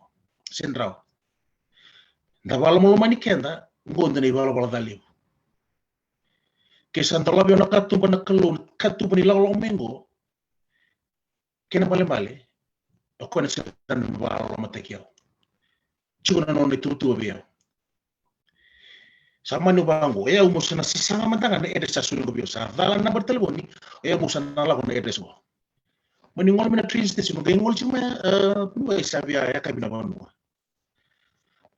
Sega ni rawa. Da vakalomalomani keda, qo dua na ivalavala ca levu. Ke sa dolavi au na katuba na Kalou, katuba ni lakolako mai qo. Kena balebale, o koya na sega ni vakalolomataki au. Tiko na nona ituvatuva vei au. Sa mani vaqo, e, au mo sa na sasaga mada ga na address sa soli qo vei au, sa cala na naba ni talevoni, e, au mo sa na lako na address qo. Mani gole mai na train station, qai gole tiko mai, e, vanua e sa via yakavi na vanua.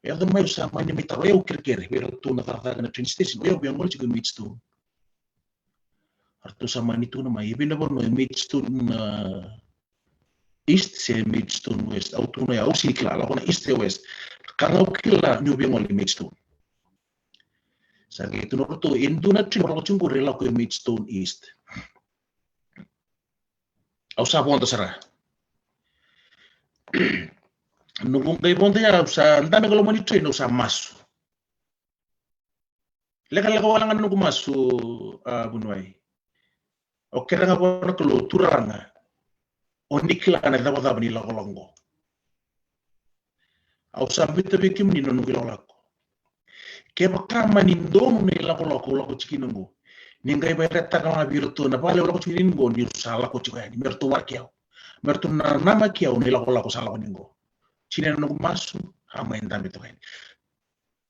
Yaco mai au sa mani mai taro, e, au kerekere vei iratou na cakacaka na train station, o yau via gole tiko i Maidstone. Ratou sa mani tukuna mai, e vei na vanua, e Maidstone, e, East se Maidstone West, au tukuna ya, au sega ni kila, lako na East se West. Ka ga au kila niu via gole i Maidstone. Sa qai tukuna ratou, e dua na train mo lako tiko qori e lako i Maidstone East. Au sa vodo sara. Noqu qai vodo ya, au sa dabe ga loma ni train, au sa masu. Lekaleka wale ga na noqu masu, a, vuniwai. Au kerea ga vua na Kalou, Turaga, o ni kila na icavacava ni lakolako qo. Au sa biuta vei kemuni na noqu ilakolako. Kevaka mani donu na ilakolako au lako tiko kina qo, ni qai vakaraitaka ga vei iratou na vale au lako tiko kina qo, niu sa lako tiko yani, me ratou waraki au. Me ratou nanamaki au na ilakolako sa lako yani qo. Tini na noqu masu, a mai dabe toka yani.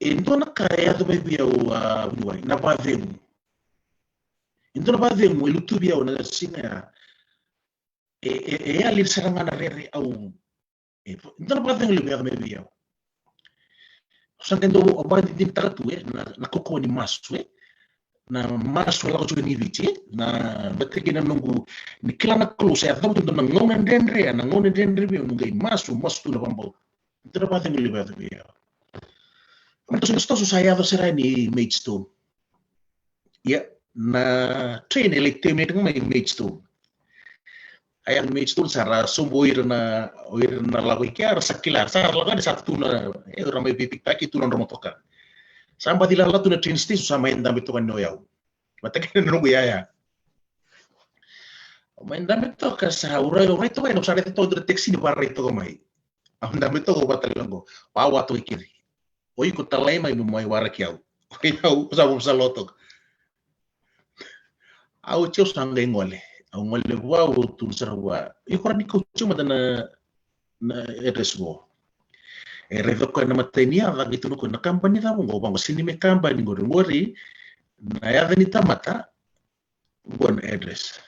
E dua na ka e yaco mai vei au, a, vuniwai, na vakacegu. E dua na vakacegu e lutu vei au na siga ya. E, e, e yali sara ga na rere au. E dua na vakacegu levu e yaco mai vei au. Au sa qai dau vakadinadinataka tu, e, na, na kaukauwa ni masu, e. Na masu e lako tiko ni Viti, e. Na, vata kei na noqu, ni kila na Kalou sa yacova tu dua na gauna dredre, na gauna dredre vei au, noqu qai masu, masu tu na vakabauta. Dua na vakacegu levu e yaco vei au. Mai toso, toso sa yaco sara yani Maidstone. Ia, na train e lai terminate ga mai Maidstone. A yaco Maidstone sa ra sobu o ira na, o ira na lako i kea, ra sa kila, ra sa lako yani sa tu na, e, ra mai veipikitaki tu na nodra motoka. Sa baci lala tu na train station, sa mai dabe toka ni o yau. Vata kei na noqu yaya. Au mai dabe toka sa, au rai, au rai toka yani, au sa raica toka dua na taxi ni varai toka mai. Au dabe toka, au vata lala qo. Wawa toka i keri. O iko talai mai mo mai waraki au. O yau, au sa, au sa lo toka. Au tiko sa qai gole. Au gole vua, au tukuna sara vua. Iko rawa ni kauti au mada na, na address qo. E raica o koya na imatai ni yaca, qai tukuna o koya na kabani cava qo, vaqo, sega ni me kabani qori, qori na yaca ni tamata, qo na address.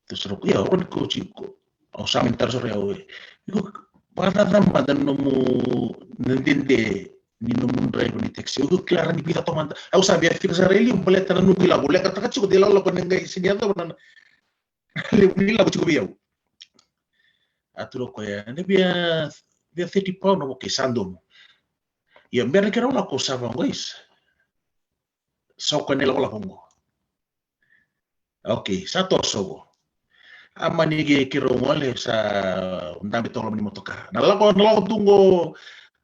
Tukuna sara o koya, ia, o rawa ni kauti iko. Au sa mai taro sara o yau, e. Iko, vakacaca mada na nomu, na dede ni nomu draiva ni taxi. Iko kila rawa ni vica toka mada. Au sa via fika sara e liu, baleta na noqu ilavo. Au lekataka tiko, de lakolako ni qai sega ni yacova na, na levu ni ilavo tiko vei au. A tukuna o koya, ena via, via thirty pound, okay, sa donu. Ia, bera ni keirau lako, au sa vaqo, isa. Sa o koya na ilakolako qo. Okay, sa toso qo. A mani ke, keirau gole, sa dabe toka loma ni motoka. Na lako, na lako tu qo,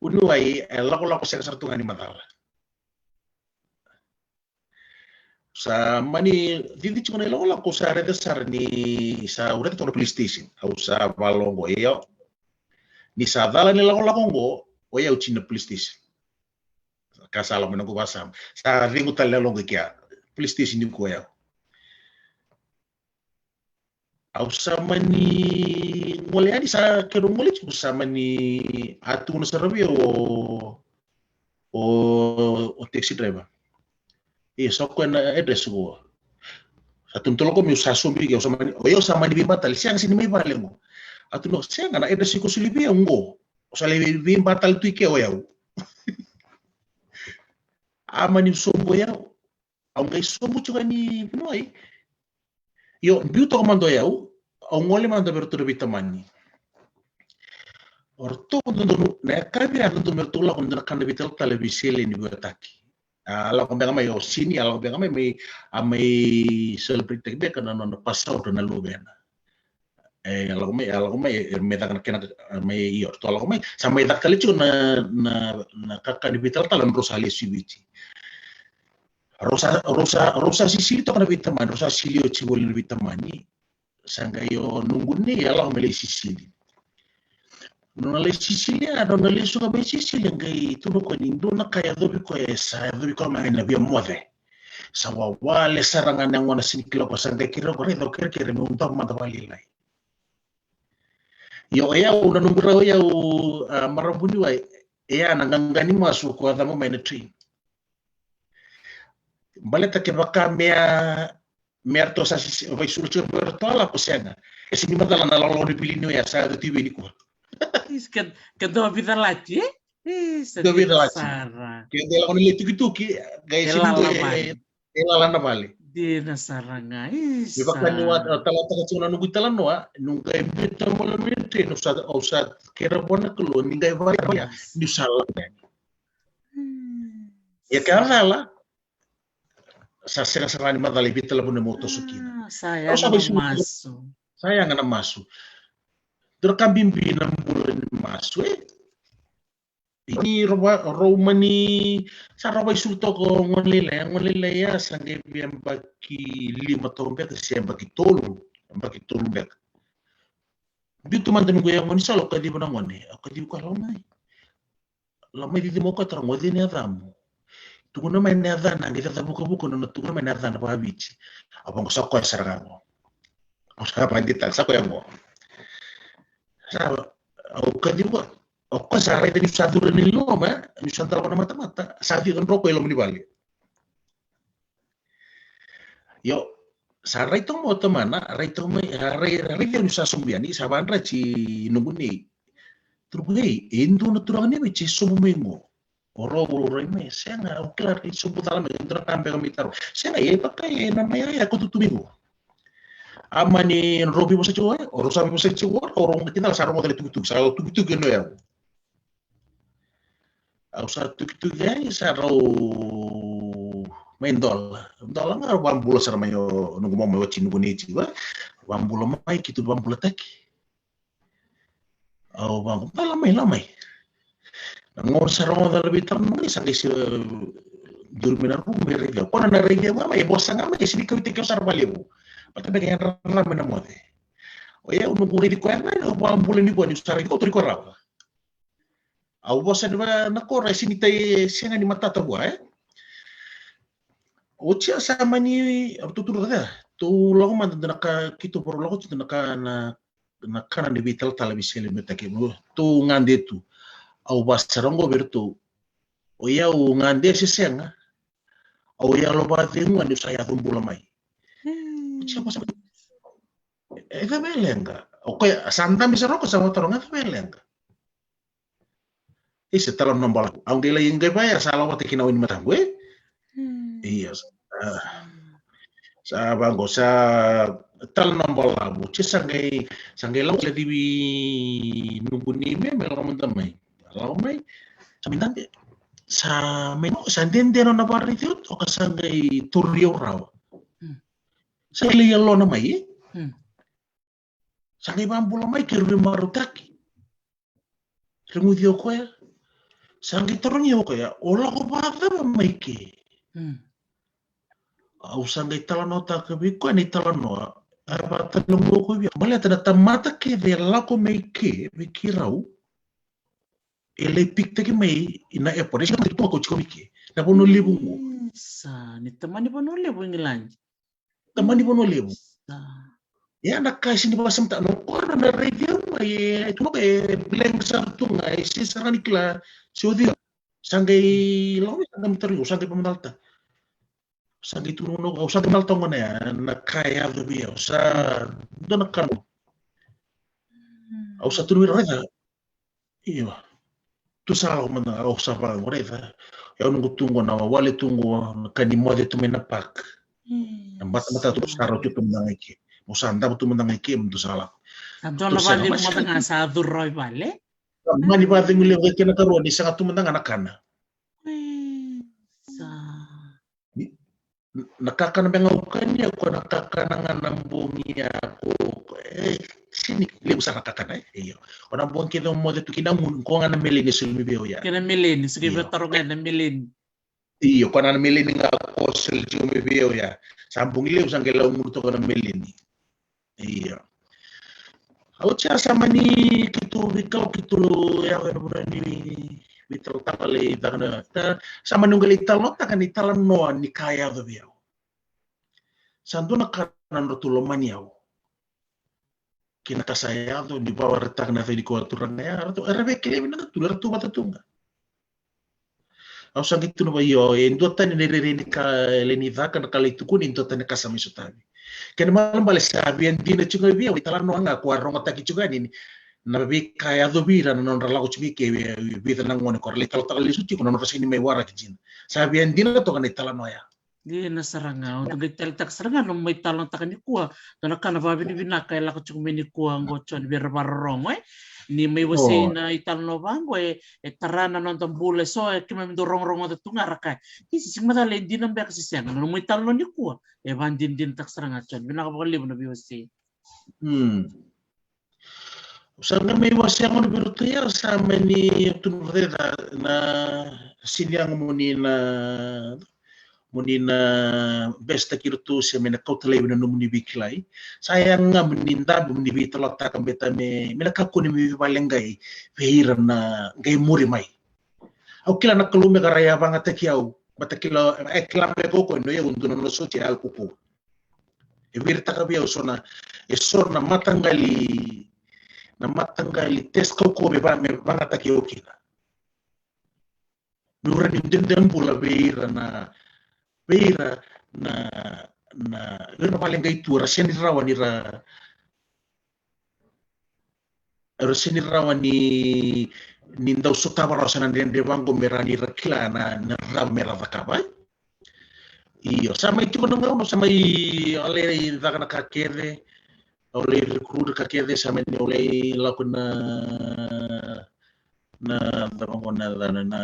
vuniwai, e lakolako sega sara tu ga ni macala. Sa mani cici tiko na ilakolako, sa raica sara ni sa, au raica toka na police station. Au sa valoqo, io. Ni sa cala na ilakolako qo, o yau tiko na police station. Ka sa lako mai noqu vakasama. Sa cegu tale na yaloqu i kea. Police station nikua o yau. Au sa mani gole yani, sa keirau gole tiko, sa mani a tukuna sara vei au o, o, o taxi driver. Ia, sa o koya na address qo. Sa tukuna tale o koya meu sa sobu i ke, au sa mani, o yau sa mani veibatali, sega, sega ni mai vale qo. A tukuna, sega, na address iko soli vei au qo. O sa lai vei, veibatali tu i ke o yau. A mani sobu o yau. Au qai sobu tiko yani vuniwai. Io, biu toka mada o yau, au gole mada vei ratou na veitamani. O ratou dodonu, na yakavi ya dodonu me ratou lako dua na kana veitalatala veiseleni veiwataki. A lako beka mai o Sini, a lako beka mai, mai, a mai celebrate taki beka na nona pass out na luvena. E, a lako mai, a lako mai, e, mai caka na kena, e, mai, io, ratou a lako mai. Sa mai caka tale tiko na, na, na kakana ni veitalatala, drau sa lesu i Viti. Rau sa, rau sa, rau sa sisili toka na veitamani, rau sa sili oti voli na veitamani. Sa qai o noqu nei, a lako mai lai sisili. Nona lai sisili, a nona lesu ga mai sisili, qai tukuna o koya ni dua na ka e yacovi koya, e sa yacovi koya mai na via moce. Sa wawale sara ga na yagona, sega ni kila o koya, sa qai kerea o koya, raica, au kerekere meu davo mada vakalailai. Io, o yau, na noqu rai o yau, a, marama vuniwai, e a na qaqa ni masu ko a cabo mai na train. Baleta kevaka me a, me a ratou sa sisi, vakaisulu tiko me ratou a lako, sega. E sega ni macala na lakolako ni vili ni o ya sa yaco tu vei nikua. Is, ke, ke dua vica lati, e? Is, dua vica lati. Sara. Ke dua lako ni lai tukituki, qai e sega ni lala dua, e, vale. E lala na vale. Dina sara ga, isa. Me vaka niu a talataka tiko na noqu italanoa, niu qai biuta mai na train, au sa, au sa kerea vua na Kalou, ni qai vale, niu sa lako yani. Hmm. Ia ke a cala, sa sega sara ni macala i veitalavuna meu toso kina. Ah, sa yaga na masu. Sa yaga na masu. Dua na ka bibi na bula ni masu, e? Ni rau, rau mani, sa rau vakaisulu toka o gone lailai, gone lailai ya sa qai via yabaki lima toka beka se yabaki tolu, yabaki tolu beka. Biu tu mada noqu yau gone sa lako kaciva na gone, au kaciva koya, lako mai. Lako mai cici mai o koya, tara, qo cei na yacamu? Tukuna mai na yacana, qai caca vukavuka nona tukuna mai na yacana vakaviti. Au vaqo, sa koya sara ga qo. Au sa vakadeitaka, sa koya qo. Sa, au kaciva, o koya sa raica niu sa curu yani loma, niu sa dalawa na matamata, sa cici dro koya i loma ni vale. Io, sa rai toka mai o tamana, rai toka mai, a rai, rai, rai, ni sa sobu yani, sa vadra ti noqu nei. Turaga, e dua na turaga ni Viti e sobu mai qo. O rau, o rau rai mai, sega, au kila e sobu cala mai, dua na ka beka mai taro. Sega, e vaka e nona yaya ko tutu mai qo. A mani rau veivosa tiko, e, o rau sa veivosa tiko, o rau ga kina sa rau ga tale tukituki, sa tukituki no yau. Au sa tukituki ai sa rau mai dola. Dola ga rau vabula sara mai o noqu mama oti noqu nei tiko. Vabula mai, keitou vabulataki. Au vaqo, mai la mai, la mai. Na gauna sa rogoca na veitalanoa mai sa qai se duri mai na rumu me raici au. Kona na raici au ga mai, e vosa ga mai, e sini kauta keu sara valevu. Bata beka yadra la mai na moce. O yau noqu raici koya ga, au vabula ni vua niu sa raici koya, tori koya rawa. Au vosa ni va na kora e sini tai sega ni matata vua, e. Oti a sa mani, au tuturu ca. Tou lako mada dua na ka, keitou varo lako tu dua na ka na, na kana ni veitalatala veisele me take. Tou gade tu. Au vasara oqo vei iratou. O yau gade se sega. Au yalo vacegu ga niu sa yaco bula mai. Oti a vosa. E cava e leqa? O koya, sa dabe sara o koya sa vakataroga, e cava e leqa? Isa, talanoa balavu. Au qai lai qai vaya, sa lako vata kina o ni mataqu, e? Ia, sa, sa vaqo, sa talanoa balavu. Ti sa qai, sa qai lako, sa divi nuqu ni me, me lako mada mai. Lako mai, sa mai dabe. Sa mai, sa dede nona vakaraici au, o ka sa qai tauri au rawa. Sa qai lai yalona mai, e? Sa qai vabula mai ke rui marautaki. Reguci o koya. Sa qai tarogi o koya, o lako vacava mai ke? Au sa qai talanoataka vei koya na italanoa. A vakatalanoa o koya vei au. Baleta na tamata kece e lako mai ke, vei keirau. E lai pikitaki mai na airport. E sa qai tu ko tiko mai ke. Na vanua levu qo. Sa, ni tamani vanua levu Igiladi. Tamani vanua levu. Ia na ka e sini vakasamataka, na koya na raici au mai, e tu na ka e blank sara tu ga, e se sara ni kila se o cei. Sa qai lako mai, sa qai matari, au sa qai vamacalata. Sa qai tu na, au sa qai macalata gona ya, na ka e yaco vei au, sa dua na ka. Au sa tu na vei raica. Io. Tu sa lako mada, au sa vaqo raica. Au noqu tu qo na wale tu qo, na ka ni moce tu mai na park. Na batabata tu sa rau tu mada ga i ke. Mo sa davo tu mada ga i ke, mo tu sa lako. Sa dua na vacegu mada ga sa curu rawa i vale. Mani vacegu levu ga i ke na karua ni sega tu mada ga na kana. Sa. Ni, na kakana me ga au kania, ko na kakana ga na bogi ya, ko, e, sini levu sara na kakana, e, io. Ko na bogi kece au moce tu kina gunu, ko ga na meleni e soli mai vei au ya. Kei na meleni, soli vei au taro ga na meleni. Io, ko na meleni ga ko soli tiko mai vei au ya. Sa bogi levu sa qai lau gunu toka na meleni. Io. Oti a sa mani keitou veikau keitou yaco ena vuna ni veitalatala lai caka na, sa mani qai lai talanoataka na italanoa ni ka yaco vei au. Sa dua na ka na nodratou lomani au. Kei na ka sa yaco ni vakaraitaka na yacai ni koya turaga ya, ratou, era veikilai vinaka tu, eratou vata tu ga. Au sa qai tukuna vei au, e dua tani na irairai ni ka e lai ni caka na ka lai tukuni, e dua tani na ka sa mai sotavi. Kena ibalebale sa via dina tiko ga vei au na italanoa ga ko a rogataki tiko yani na veika e yaco vei ira na nodra lako tiko i ke, e vica na gone ko ra lai talanoataka lesu tiko na nodra sega ni mai waraki dina. Sa via dina toka na italanoa ya. Dina sara ga, au qai taleitaka sara ga na mai talanoataka nikua. Dua na ka na vakavinavinaka e lako tiko mai nikua qo Joni vei ira vakarorogo, e. Ni mai wasei na italanoa vaqo, e, e tara na noda bula, e so e keimami dau rogorogoca tu ga ra kaya, isi, sega macala e dina beka se sega. Na nomu italanoa nikua e vakadinadinataka sara ga Joni. Vinaka vakalevu na veiwasei. Sa qai mai wasea gona vei iratou ya, sa mani tukuna vei ira na sini yaga mo ni na, mo ni na besetaki iratou se me na kauta laivi na nomuni veikilai. Sa yaga ga mo ni dabe mo ni veitalanoataka me ta me, me na kakua ni me veivakaleqai vei ira na qai muri mai. Au kila na Kalou me ka ra ya vagataki au, bata kila, e kila beka o koya ni o yau dua na nona sotia e yalo kaukauwa. E viritaka vei au so na, e so na mataqali, na mataqali test kaukauwa me va, me vagataki au kina. Meu rawa ni dede bula vei ira na, vei ira na, na, vei ira na vale qai tu, ra sega ni rawa ni ra, ra sega ni rawa ni, ni dau sotava rawa sa na dredre vaqo me ra, ni ra kila na, na rawa me ra cakava, e? Io, sa mai tiko na gauna, sa mai, au lai caka na ka kece, au lai recruit ka kece, sa mai ni au lai lako na, na, na, na, na, na,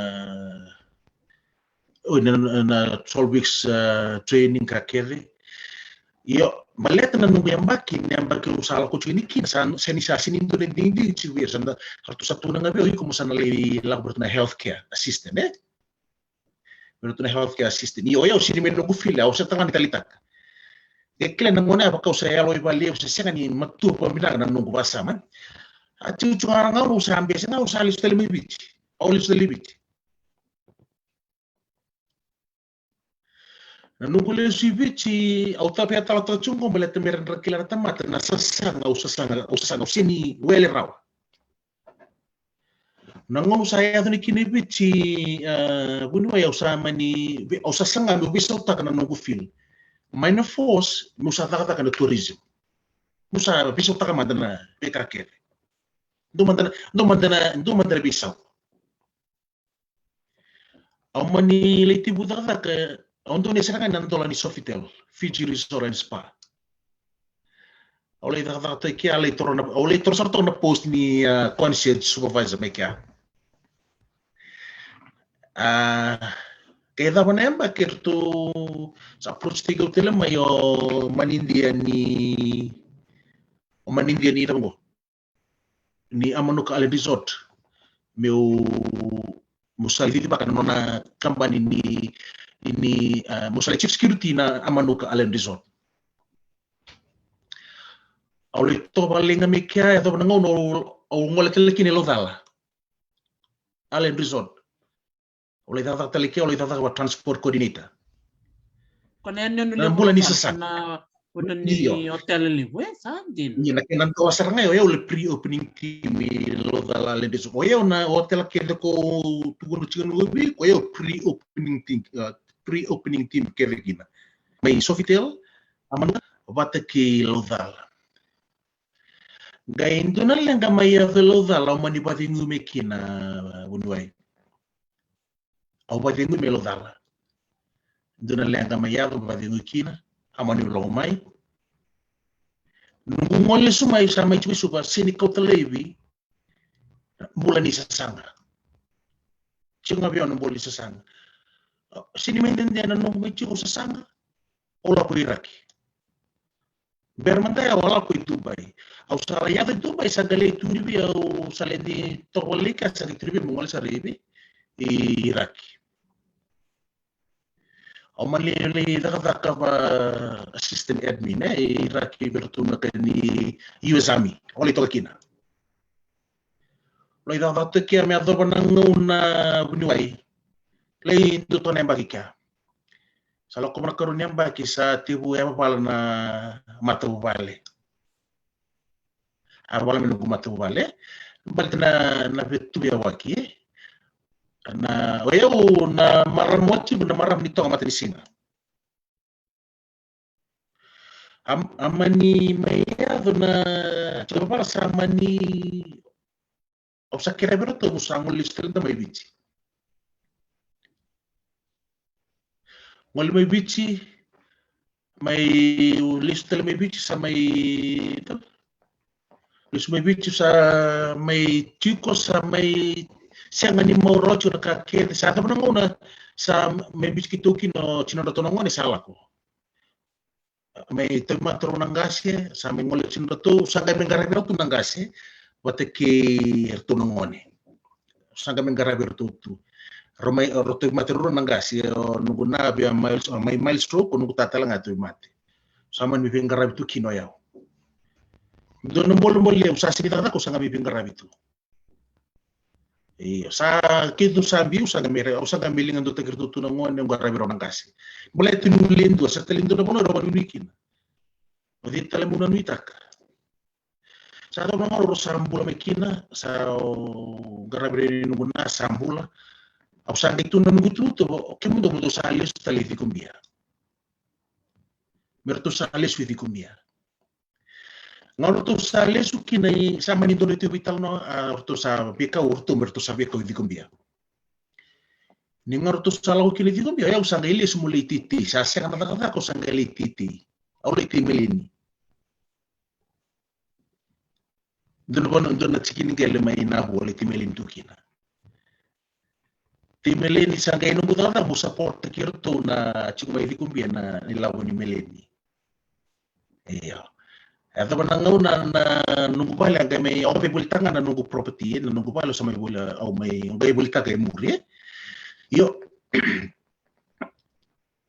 oi, na, na, na twelve weeks, uh, training ka kece. Io, baleta na noqu yabaki, na yabaki au sa lako tiko ni kina, sa, sa ni sa sini dua na digidigi tiko vei ira, sa na, sa ratou sa tukuna ga vei au, iko mo sa na lai lako vei ratou na healthcare assistant, e? Vei ratou na healthcare assistant. Io, o yau sini mai noqu field, au sa taga ni talitaka. E kila na gone, a vaka au sa yalo i vale, au sa sega ni matua vakavinaka na noqu vakasama. A tiko tiko ga na gauna au sa bese, au sa lesu tale mai Viti. Au lesu tale i Viti. Na noqu lesu i Viti, au tavia talatala tiko qo, baleta me ra kila na tamata na sasaga, au sasaga, au sasaga, au sega ni wele rawa. Na gauna au sa yaco ni kina i Viti, e, vuniwai, au sa mani, au sa saga meu veisautaka na noqu field. Mai na force, meu sa cakacaka na tourism. Meu sa veisautaka mada na veika kece. Dua mada na, dua mada na, dua mada na veisau. Au mani lai tekivu cakacaka, au dau ni sara ga na dola ni Sofitel, Fiji Resort and Spa. Au lai cakacaka toka i kea, lai toro na, au lai toro sara toka na post ni, a, concierge supervisor mai kea. A, ke cava na yabaki, eratou sa approach-taki au tale mai o manidia ni, o manidia ni, cava qo, ni Amanuka Island Resort. Meu, meu sa lai cicivaka na nona kabani ni, ni, a, meu sa lai chief security na Amanuka Island Resort. Au lai toka vakalailai ga mai kea, yacova na gauna au, au gole tale kina i Laucala Island Resort. Au lai cakacaka tale kea, au lai cakacaka vaka transport coordinator. Ko na yanuyanu levu bula ni sasaga. Na, io, ni hotel levu, e, sa dina. Io, na kena dola sara ga, o yau le pre-opening team i Laucala Island Resort. O yau na hotel kece ko tukuna tiko na uvi, ko yau pre-opening team, a, pre-opening team kece kina. Mai Sofitel, Amanuka, vata kei Laucala. Qai dua na leqa mai yaco i Laucala, au mani vacegu mai kina, vuniwai. Au vacegu mai Laucala. Dua na leqa mai yaco, vacegu kina, au mani lako mai. Noqu gole lesu mai, sa mai tiko i Suva, sega ni kauta laivi bula ni sasaga. Tiko ga vei au na bula ni sasaga. Sega ni mai dede na noqu mai tiko sasaga. Au lako i Iraki. Bera mada ya au lako i Dubai. Au sa lai yaco i Dubai, sa qai lai tukuni vei au, sa lai ni tovolei ka, sa qai tukuni vei au meu gole sara i vei, i Iraki. Au mani lai cakacaka vaka assistant admin, e, i Iraki, vei iratou na ka ni U S Army. Au lai toka kina. Lai cakacaka toka kea me yacova na gauna, vuniwai. Lai dua toka na yabaki kea. Sa lako mai na ikarua ni yabaki, sa tekivu yavavala na matavuvale. Yavavala mai noqu matavuvale. Baleta na, na vetu yawaki. Na, o yau na marama, au tekivu na marama ni toga matanisiga. A, a mani mai yaco na, tiko vala sa mani, au sa kerea vei iratou, au sa gole lesu tale mada mai Viti. Gole mai Viti, mai lesu tale mai Viti, sa mai, lesu mai Viti, sa mai tiko, sa mai sega ni mau rawa tiko na ka kece, sa yacova na gauna, sa mai Viti keitou kina o tinadratou na gone, sa lako. Mai tauvimate rau na qase, sa mai gole tinadratou, sa qai mai qaravi rau tu na qase, vata kei ratou na gone. Sa qai mai qaravi ratou tu. Rau mai, rau tauvimate rau na qase, o noqu na via Miles, o mai Miles Stroke, o noqu ta tale ga tauvimate. Sa mani mai veiqaravi tu kina o yau. Dua na bolebole levu, sa sega ni cakacaka, au sa qai mai veiqaravi tu. Io, sa keitou sa biu, sa qai mai, au sa qai mai liga duataki iratou tu na gone, au qaravi rau na qase. Baleta niu le dua, sa tale dua na vanua rau vanuinui kina. O cei tale meu na nuitaka? Sa yacova na gauna rau sa bula mai kina, sa qaravi ira na noqu na sa bula. Au sa qai tukuna na noqu itubutubu, o kemudou mo dou sa lesu tale i Cikobia. me ratou sa lesu i Cikobia. Ga o ratou sa lesu kina i, sa mani dua na tu veitalanoa, a, o ratou sa veikau, o ratou me ratou sa veikau i Cikobia. Ni ga o ratou sa lako kina i Cikobia, o yau sa qai lesu mo lai teitei, sa sega na cakacaka, au sa qai lai teitei. Au lai tei Meleni. Dua na vanua, dua na tikini qele mai Navu, au lai tei Meleni tu kina. Tei Meleni sa qai noqu cakacaka mo support-taki iratou na tiko mai Cikobia na ilavo ni Meleni. Io. E cava na gauna na noqu vale a qai mai, au qai volitaka ga na noqu property, e, na noqu vale au sa mai voli, au mai, au qai volitaka e muri, e. Io.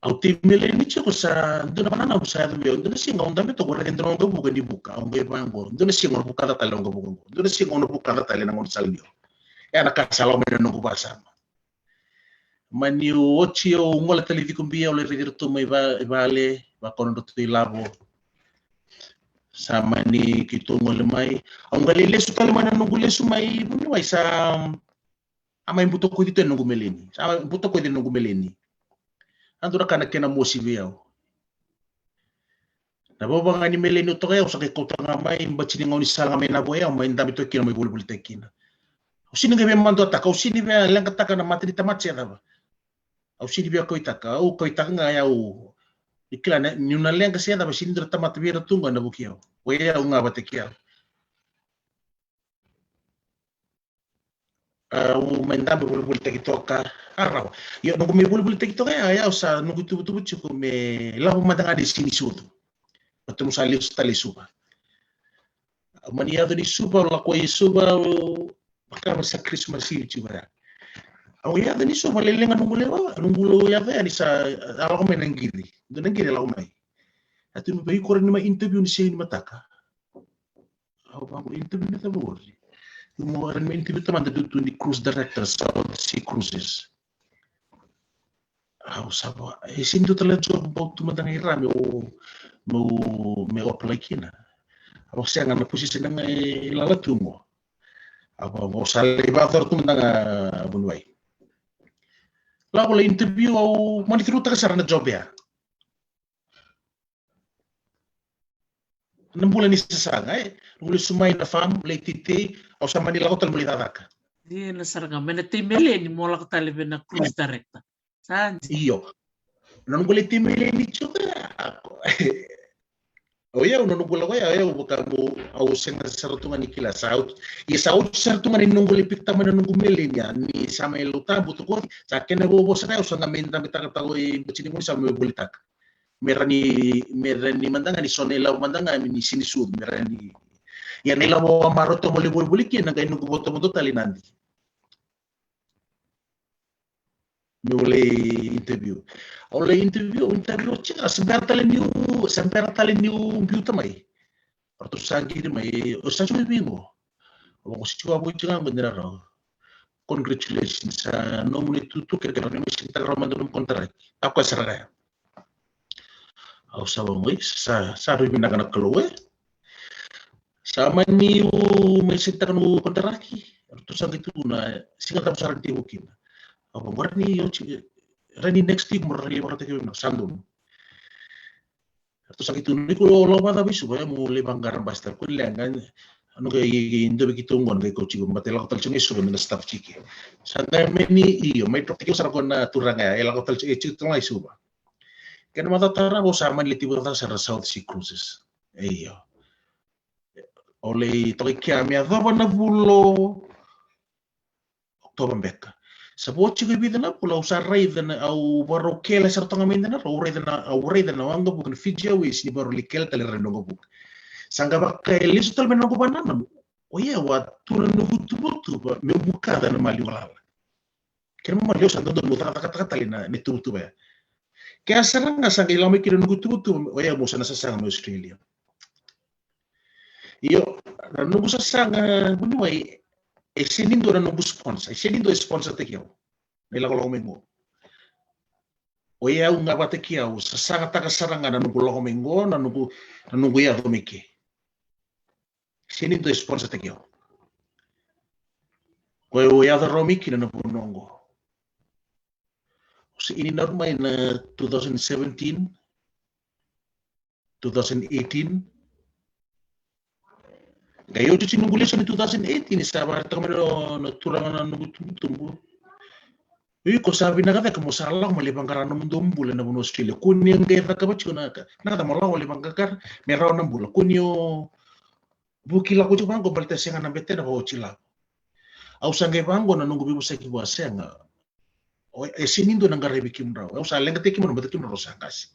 Au tei Meleni tiko sa dua na vanua au sa yaco vei au. Dua na siga au dabe toka, au raica e dua na waqavuka ni vuka, au qai vaqo. Dua na siga au na vuka ca tale na waqavuka qo. Dua na siga au na vuka ca tale na gaunisala ni o. E na ka sa lako mai na noqu vakasama. Mani oti au gole tale i Cikobia, au lai raici iratou mai va-, vale, vaka o nodratou ilavo. Sa mani keitou gole mai. Au qai lai lesu tale mai na noqu lesu mai Vuniwai sa a mai butakoci tu e noqu Meleni. Sa a mai butakoci e noqu Meleni. A dua na ka na kena mosi vei au. Na vavaga ni Meleni au toka, au sa qai kauta ga mai, bati ni gaunisala ga mai Navu, au mai dabe toka kina, mai volivolitaki kina. Au sini qai via maduataka, au sini via leqataka na mata ni tamata se cava. Au sini via kauaitaka, au kauaitaka ga, au ni kila na, niu na leqa se cava, sini dua na tamata vei ira tu ga na vuki au. O yau ga vata kei au. Au mai dabe volivolitaki toka. A rawa. Io, noqu mai volivolitaki toka ya, ya au sa noqu tuvatuva tiko me lavo mada ga ni sini sucu. Vata mo sa lesu tale i Suva. Au mani yaco ni Suva, au lako i Suva, au vaka me sa Christmas Eve tiko ya. Au yaco ni Suva, lelega noqu lewa, noqu yaco ya ni sa, a lako mai na qiri. Dua na qiri a lako mai. A tu me vei iko rawa ni mai interview ni sega ni mataka. Au vaqo, interview na cava qori? Io, mo rawa ni mai interview tamada tu, tu ni cruise director, South Sea Cruises. Au sa va, e sini dua tale na job bau tu mada ga i ra meu, meu, meu apply kina. Au sega na position ga e lala tu qo. Au vaqo, au sa lai vakayacora tu mada ga Vuniwai. Lako lai interview, au mani through taka sara na job ya. Na bula ni sasaga, e. Noqu lesu mai na farm, lai teitei, au sa mani lako tale mo lai cakacaka. Dina sara ga, mai na tei Meleni mo lako tale vei na cruise director. Sa dina. Io. Na noqu lai tei Meleni tiko ya. O yau na noqu lako ya, o yau vaka mo, au sega sara tu ga ni kila, sa oti. Ia sa oti sara tu ga ni noqu lai pick-taka mai na noqu Meleni ya, ni sa mai Lauta, butakoci, sa kena vovo sara ya, au sa ga mai dabe taka tale i bati ni gaunisala meu volitaka. Me rawa ni, me rawa ni mada ga ni so na ilavo mada ga me ni sini sucu, me rawa ni. Ia na ilavo au a marautaka meu lai volivoli kina na qai noqu votovota tale i Nadi. Meu lai interview. Au lai interview, interview tiko, se bera tale niu, se bera tale niu biuta mai. Ratou sa qiri mai, o sa tiko vei qo. Au vaqo, se tiko vei qo, tiko ga qo dina rawa. Congratulations, sa nomuni itutu, kerekere ni mai sinitaka rawa mada nomu kontaraki. A koya sara ga ya. Au sa vaqo, sa, sa rui vinaka na Kalou, e. Sa mani u mai sinitaka nomu kontaraki. Ratou sa qai tukuna, siga cava sara ni tekivu kina. Au vaqo, rawa ni oti, rawa ni next week mo rawa ni vakarautaki vei au, sa donu. Ratou sa qai tukuna, iko lako vakacava i Suva, e, mo lai vaqara bus driver, ko leqa, e, noqu i, i, dua vei keitou qo na qai kauti iko, baleta e lako tale tiko ga i Suva na staff tiko. Sa qai mani, io, mai drop-taki au sara ko na turaga ya, e lako tale tiko, e tiko ga i Suva. Kena macawa tarava au sa mani lai tekivu cakacaka sara na South Sea Cruises. Io. Au lai toka i kea me yacova na vula o October beka. Sa vo tiko e vica na vula, au sa raica na, au vakarau kele sara toka mai dina, au raica na, au raica na waqavuka na Fiji Airways ni vakarau lai kele tale ira na waqavuka. Sa qai vaka e lesu tale mai na noqu vakanananu. O yau a tu na noqu tuvatuva meu vukaca na maliwa lala. Kena ibalebale au sa dodonu meu cakacakataka tale na, na ituvatuva ya. Kea sara ga sa qai lako mai kina na noqu tuvatuva, o yau meu sa na sasaga mai Australia. Io, na noqu sasaga Vuniwai, e sega ni dua na noqu sponsor, e sega ni dua e sponsor-taki au. Na ilakolako mai qo. O yau ga vata kei au, sasagataka sara ga na noqu lako mai qo, na noqu, na noqu yaco mai ke. Sega ni dua e sponsor-taki au. Koya au yaco rawa mai kina na vanua qo. Au se ini na rua mai na two thousand seventeen. two thousand eighteen. Qai oti tiko noqu lesoni two thousand eighteen, sa vakaraitaka mai na turaga na noqu tubutubu. Iko sa vinaka cake mo sa lako mo lai vaqara na nomudou bula ena vanua Australia. Kua ni qai cakava tiko na ka, na ka mo lako mo lai vaqara me rawa na bula. Kua ni o vuki lako tiko vaqo baleta sega na betena vakaoti lako. Au sa qai vaqo na noqu veivosaki vua, sega. O, e sega ni dua na qaravi kemudrau. Au sa leqataki kemudrau baleta kemudrau sa qase.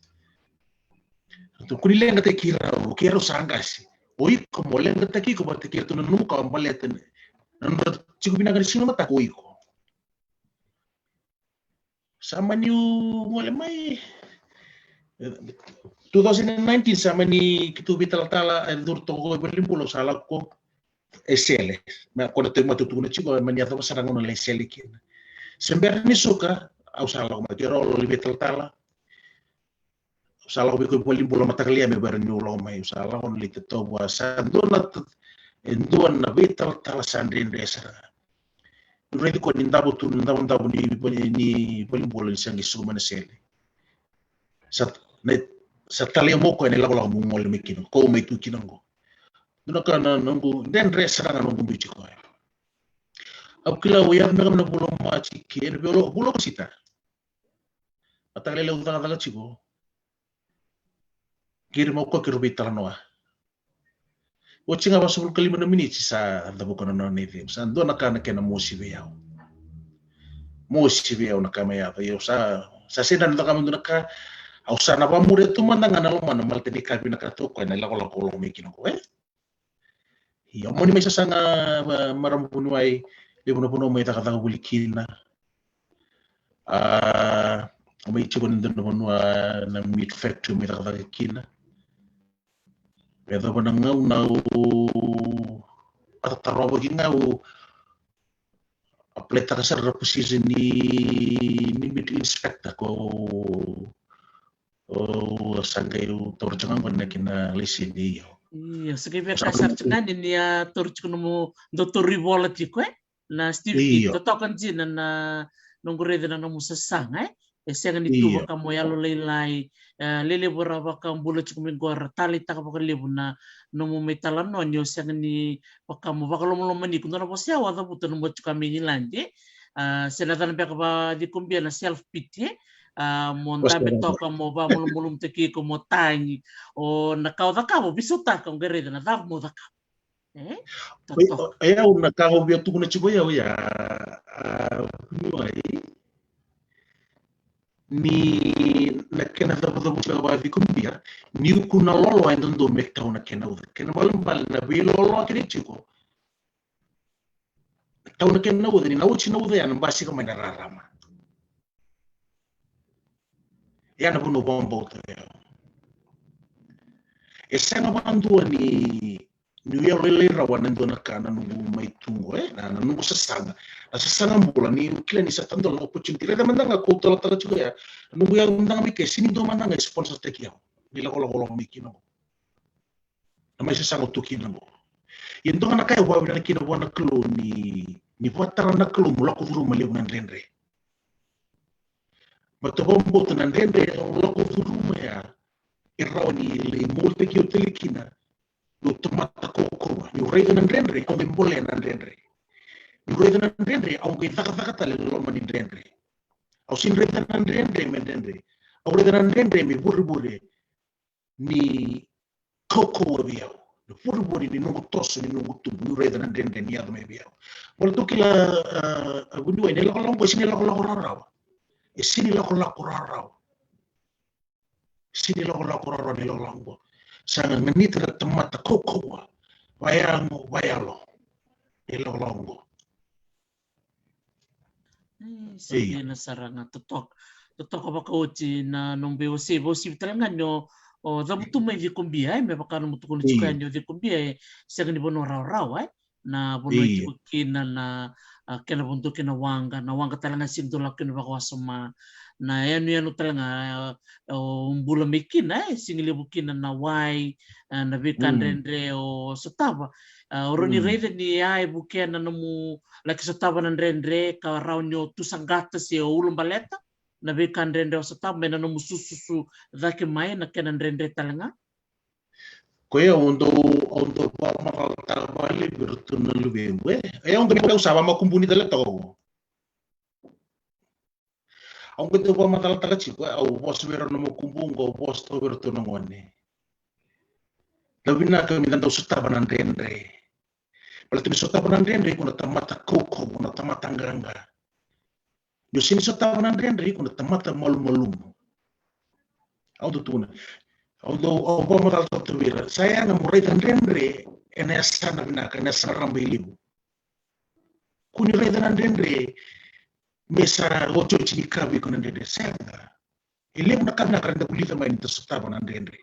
Ratou, kua ni leqataki keirau, keirau sa qase. O iko mo leqataki iko vata kei ratou na nomu kawa baleta na nodra tiko vinaka ni siga mataka o iko. Sa mani u gole mai two thousand and nineteen, sa mani keitou veitalatala, e curu toka ko valenibula, au sa lako e sele. Me ko na tauvimate au tukuna tiko, e mani yacova sara gauna lai sele kina. Se bera ni suka, au sa lako mai, keirau lako lai veitalatala. Au sa lako vei koya valenibula mataka lailai me vei ira niu lako mai, au sa lako na lai tatovu, a sa dua na, e dua na veitalatala sa dredre sara ga. Niu raici koya ni davo tu na davodavo ni, ni valenibula ni sa qai suka mai na sele. Sa, na, sa talai au mai o koya na ilakolako meu gole mai kina, kau mai tu kina qo. Dua na ka na noqu dredre sara ga noqu biuti koya. Au kila au yaco beka mai na vula o Maji ke na vula, vula o Okosita. Mataka lailai au cakacaka tiko. Qiri mai o koya keirau veitalanoa. Oti ga vasagavulu ka lima na miniti sa cavuka na nona icegu. Sa dua na ka na kena mosi vei au. Mosi vei au na ka mai yaco. Io, sa, sa sega ni caka mai dua na ka. Au sa na vakamuria tu mada ga na lomana, baleta ni ka vinakata o koya na ilakolako au lako mai kina qo, e? Io, moni mai sasaga, ma-, marama vuniwai, levu na vanua mai cakacaka voli kina. A, mai tiko ni dua na vanua na meat factory mai cakacaka kina. Me yacova na gauna au a tatarova ki ga au apply-taka sara na position ni, ni meat inspector ko, o, sa qai au taura tiko ga qo na kena laiseni, io. Io, sa qai via kaya sara tiko ga ni ni a taura tiko nomu, dou taura ivola tiko, e? Na Steve Io. Totoka dina na noqu raica na nomu sasaga, e? E sega ni tu vaka mo yalolailai, e, lelevu era vakabula tiko mai qo era taleitaka vakalevu na nomu mai talanoa ni o sega ni vaka mo vakalomalomani iko. Dua na vosa au a cavuta nomu tiko mai Igiladi, e? A, se na cana beka vakacikobia na self pity, e? A, mo dabe toka, mo vakamalumalumutaki iko, mo tagi. O na ka o cakava, o veisautaka, o qai raica na cava mo cakava. E? Totoka. E, au na ka au via tukuna tiko, e, au ia, a, vuniwai, ni na kena cavucavuti ka vakacikobia, ni uku na loloa e dodonu me tau na kena uca. Kena balebale na veiloloa kena tiko. Tau na kena uca, ni na oti na uca ya na basika mai na rarama. Ya na vanua vakabauta ya. E sega vakadua ni, niu yalolailai rawa na dua na ka na noqu mai tu qo, e, na, na noqu sasaga. Na sasaga bula, niu kila ni sa tadola na opportunity. Raica mada ga ko talatala tiko ya, na noqu yaco mada ga mai ke, sega ni dua mada ga e sponsor-taki au. Ni lakolako lako mai kina qo. Na mai sasaga au tu kina qo. Ia dua ga na ka e vakavinavinaka kina vua na Kalou ni, ni vakatara na Kalou mo lako curuma levu na dredre. Baleta vakabauta na dredre au lako curuma ya, e rawa ni lai molitaki au tale kina. Niu tamata kaukauwa, niu raica na dredre, au qai bolea na dredre. Niu raica na dredre, au qai cakacaka tale loma ni dredre. Au sega ni raica na dredre me dredre. Au raica na dredre me vurevure ni kaukauwa vei au, na vurevure ni noqu toso, ni noqu tubu, niu raica na dredre ni yaco mai vei au. Baleta au kila, a, a vuniwai, na ilakolako qo e sega ni lakolako rawarawa. E sega ni lakolako rawarawa. Sega ni lakolako rawarawa na ilakolako qo. Sa ganita na tamata kaukauwa, vayago, vayalo, na ilakolako qo. E, sa dina sara ga. Totoka, totoka vakaoti na nomu veiwasei, vausivi tale ga ni o, o cavutu mai Cikobia, e, me vaka nomu tukuna tiko ya ni o Cikobia e sega ni vanua rawarawa, e, na vanua e tiko kina na, a, kena vodo kina waqa, na waqa tale ga sega ni dau lako kina vakawasoma, na yanuyanu tale ga, a, o bula mai kina, e, sega ni levu kina na wai, a, na veika dredre o sotava. A, o rawa ni raica ni a e vukea na nomu laki sotava na dredre ka rawa ni o tu saqata se o ulabaleta na veika dredre o sotava mai na nomu sususu cake mai na kena dredre tale ga. Koya au dau, au dau vakamacalataka vakalevu vei iratou na luvequ, e. E, au dau, au sa vakamakubuni tale toka qo. Au qai dau vakamacalataka tiko, e, au vosa vei rau na makubu qo, au vosa toka vei iratou na gone. Da vinaka me da dau sotava na dredre. Baleta me sotava na dredre, iko na tamata kaukaua, na tamata qaqa. Ni o sega ni sotava na dredre, iko na tamata malumalumu. Au dau tukuna. Au dau, au vakamacalataka tu vei ira. Sa yaga mo raica dredre ena yasana vinaka, ena yasana rabailevu. Kua ni raica na dredre me sa otioti ni ka vei iko na dredre. Sega. E levu na ka vinaka eda vulica mai ni da sotava na dredre.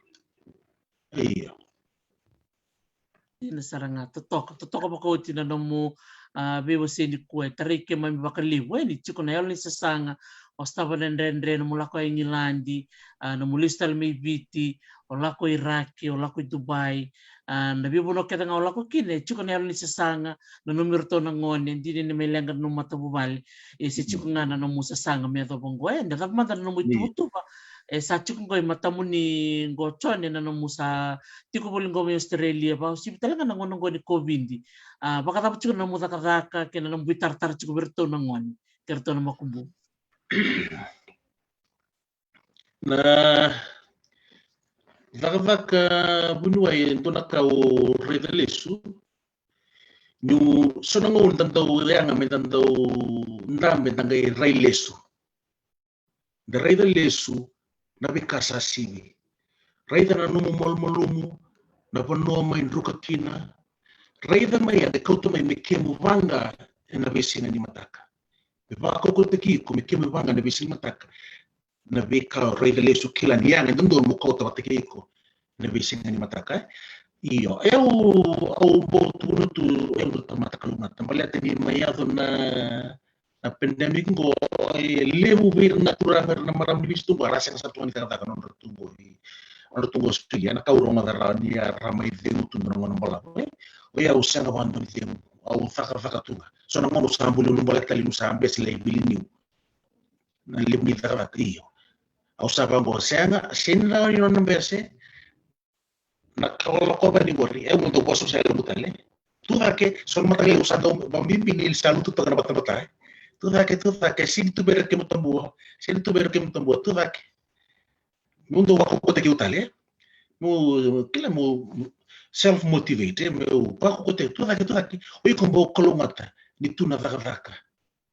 Io. Dina sara ga, totoka, totoka vakaoti na nomu, a, veiwasei nikua. E tarai keimami vakalevu, e, ni tiko na yalo ni sasaga, o sotava na dredre, nomu lako i Igiladi, a, nomu lesu tale mai Viti, o lako i Iraki, o lako i Dubai, a, na veivanua kece ga o lako kina, e tiko na yalo ni sasaga, na nomu iratou na gone, dina ni mai leqa na nomu matavuvale, e se tiko ga na nomu sasaga me yacova qo, e, da cava mada na nomu ituvatuva, e, sa tiko qo i matamuni qo Jone, na nomu sa tiko voli qo mai Australia, vakauasivi tale ga na gauna qo ni COVID. A, vakacava tiko na nomu cakacaka, kei na nomu veitaratara tiko vei iratou na gone, kei iratou na makubu? Na cakacaka vuniwai e dua na ka au raica lesu. Niu so na gauna da dau yaga me da dau dabe da qai rai lesu. Da raica lesu na veika sa sivi. Raica na nomu malumalumu, na vanua mai druka kina. Raica mai, a qai kauta mai me kemu vaqa ena veisiga ni mataka. Me vakaukauataki iko me kemu vaqa ena veisiga ni mataka. Na veika o raica lesu, kila ni yaga e dodonu mo kauta vata kei iko ena veisiga ni mataka, e. Io, e, au, au bau tukuna tu, e, au dau tamata kalougata baleta ni mai yaco na, na pandemic qo, e levu vei ira na turaga, ira na marama ni veisiga tu qo, era sega sara tu ga ni cakacaka, nodra tu qo i, nodra tu qo Australia. Na ka au rogoca rawa ni ra mai cegu tu na gauna balavu, e. O yau sega vakadua ni cegu, au cakacaka tu ga. So na gauna au sa buli ulubale tale niu sa bese lai vili niu. Na levu ni cakacaka, io. Au sa vaqo, sega, sega ni rawa ni nona bese. Na ka o lakova ni qori, e, au dau vosa, au sa yaloqu tale. Tu cake, so na mataqali au sa dau vabibi ni sa lutu toka na batabata, e. Tu cake, tu cake, sega ni tu vei ira kemu tabua, sega ni tu vei ira kemu tabua, tu cake. Meu dau vakaukauataki au tale, e. Meu kila, meu self motivate, e, meu vakaukauataki, tu cake, tu cake. O iko bau kalougata ni tu na cakacaka.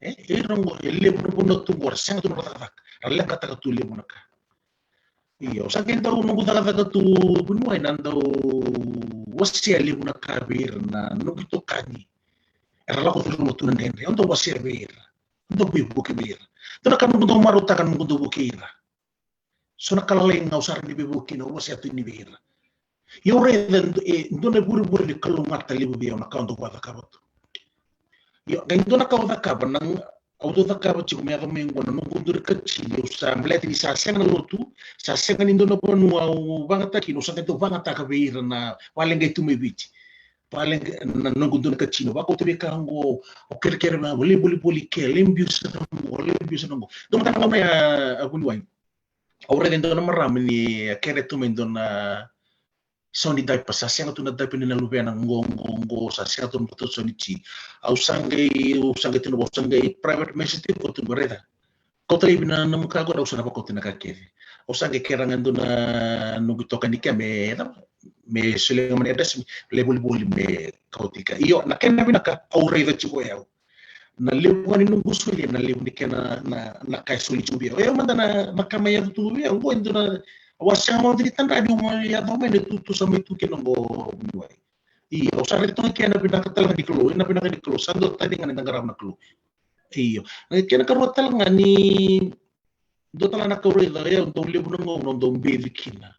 E, e ira qo, e levu na vanua tu qo ra sega tu na cakacaka, ra leqataka tu levu na ka. Io, au sa qai dau noqu cakacaka tu vuniwai na dau wasea levu na ka vei ira na noqu itokani. Era lako curuma tu na dredre, au dau wasea vei ira, au dau veivuke vei ira. Dua na ka noqu dau marautaka noqu dau vukei ira. So na ka lalai ga au sa rawa ni veivuke kina, au wasea tu yani vei ira. Ia au raica e dua na ivurevure ni kalougata levu vei au na ka au dau vakacakava tu. Ia qai dua na ka au cakava, na, au dau cakava tiko me yaco mai qo na noqu dua na ikatini, au sa, baleta ni sa sega na lotu, sa sega ni dua na vanua au vagataka kina, au sa qai dau vagataka vei ira na vakaleqai tu mai Viti. Vakaleqai na noqu dua na ikatini, au vakauta vei ira qo, au kerekere vei ira, lai volivoli ke, lai biu sa na qo, lai biu sa na qo. Dua mada na gauna ya, a, vuniwai. Au raica e dua na marama ni kere tu mai dua na sau ni daipa, sa sega tu na daipa ni na luvena, qo, qo, qo, sa sega tu na butau sau ni ti. Au sa qai, au sa qai tu na, au sa qai private message tiko tu, raica. Kauta laivi na nomu ka qo, au sa na vakauta na ka kece. Au sa qai kerea ga e dua na noqu itokani ke me, me solia ga mai na address, me lai volivoli me kauta i ka. Io, na kena vinaka, au raica tiko o yau. Na levu ga ni noqu solia, na levu ni kena, na, na ka e soli tiko vei au. O yau mada na, na ka mai yaco tu vei au, qo e dua na, au a sega mada ni tadra niu mai yaco mai na itutu sa mai tu kina qo vuniwai. Ia, au sa raica toka kina na vinaka tale ga ni Kalou, na vinaka ni Kalou, sa dua tani ga na da qarava na Kalou. Io, na kena karua tale ga ni dua tale na ka au raica, e, au dau levu na gauna au dau beci kina.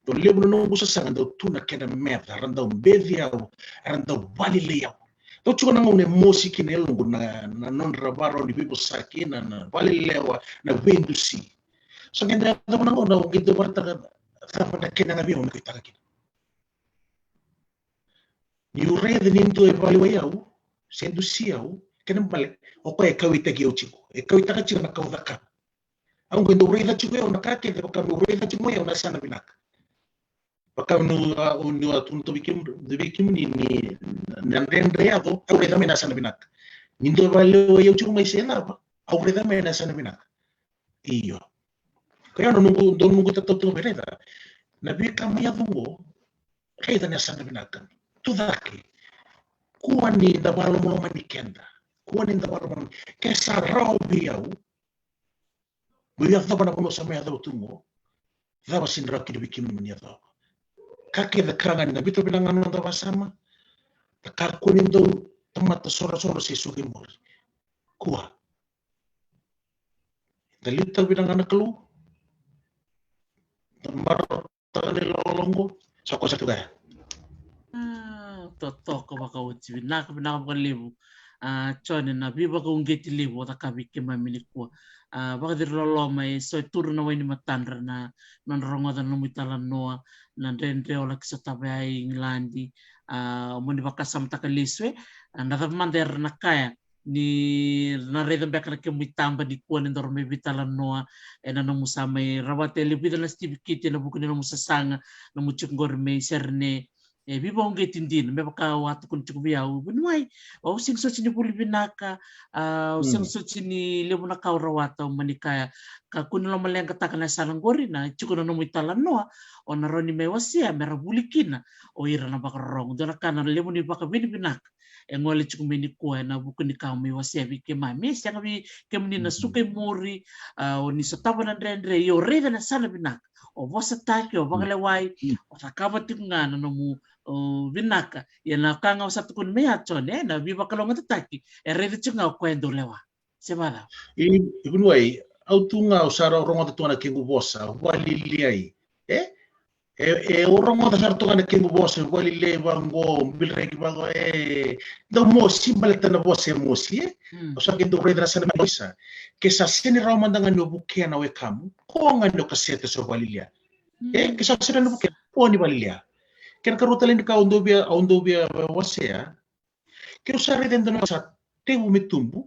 Dau levu na noqu sasaga dau tu na kena meca, era dau beci au, era dau valilei au. Dau tiko na gauna e mosi kina e yaloqu na, na nodra vakarau ni veivosaki, na, na valelewa, na veidusi. Sa qai dau yacova na gauna au qai dau vakaraitaka cava na kena ga vei au me kauaitaka kina. Niu raica ni dua e valewai au se dusi au, kena bale, o koya e kauaitaki au tiko, e kauaitaka tiko na ka au cakava. Au qai dau raica tiko au na ka kece vaka meu raica tiko mai au na yasana vinaka. Vaka niu a, niu a tukuna tu vei kemuni, vei kemuni ni na dredre yaco, au raica mai na yasana vinaka. Ni dua e vakalewai au tiko mai se cava, au raica mai na yasana vinaka. Io. Koya na noqu, dua noqu itatau tu mai, raica. Na veika mai yaco qo, raica na yasana vinaka. Tucake. Kua ni da vakalomalomani keda. Kua ni da vakalomalomani. Ke sa rawa vei au meu yacova na vanua sa mai yacova tu qo, cava sega ni rawa kina vei kemuni mo ni yacova? Ka kece ka ga ni da biuta vinaka ga na noda vakasama, da kakua ni dau tamata sorosoro se suka i muri. Kua. Da liutaka vinaka ga na Kalou. Da marautaka na iloloma qo. Sa kosa tu ga ya. A, totoka vakaoti, vinaka, vinaka vakalevu. A, Jone, na veivakauqeti levu o caka vei keimami nikua. A, vakaciri loloma, e so e turu na wai ni matadra na nodra rogoca na nomu italanoa, na dredre o laki sotava ya i Igiladi. A, o moni vakasamataka lesu, e, a, na cava mada era na kaya ni na raica beka na kemu itaba nikua ni daru mai veitalanoa ena nomu sa mai rawata e levu vica na sitivikiti ena vuku ni nomu sasaga, nomu tiko qori mai Serene. E veivakauqeti dina, me vaka au a tukuna tiko vei au, vuniwai, au sega soti ni vuli vinaka, a, au sega soti ni levu na ka au rawata, au mani kaya, kakua ni lomaleqataka na yasana qori, na tiko na nomu italanoa, o na rawa ni mai wasea me ra vuli kina o ira na vakarorogo. Dua na ka na levu ni vakavinavinaka e gole tiko mai nikua ena vuku ni ka au mai wasea vei keimami. E sega vei kemuni na suka i muri, a, o ni sotava na dredre, ia o raica na yasana vinaka, o vosataki, o vakalewai, o cakava tiko ga na nomu, o, vinaka. Ia na ka ga au sa tukuna mai ya, Jone, e, na veivakalougatataki e raica tiko ga o koya e dau lewa. Se vacava? I, i vuniwai, au tu ga au sa ro-, rogoca tu ga na kequ vosa, au vakalialiai. E? E, e, au rogoca sara tu ga na kequ vosa, au vakalialiai vaqo, au biliraki vaqo, e, dau mosi, baleta na vosa e mosi, e? Mm. Au sa qai dau raica na yasana mai vosa. Ke sa sega ni rawa mada ga ni o vukea na wekamu, ko ga ni o kasete, sa vakalialia. E, ke sa sega ni vukea, ko ni vakalialia. Kena karua tale ni ka au dau via, au dau via wasea, ke au sa raica e dua na sa tevu me tubu,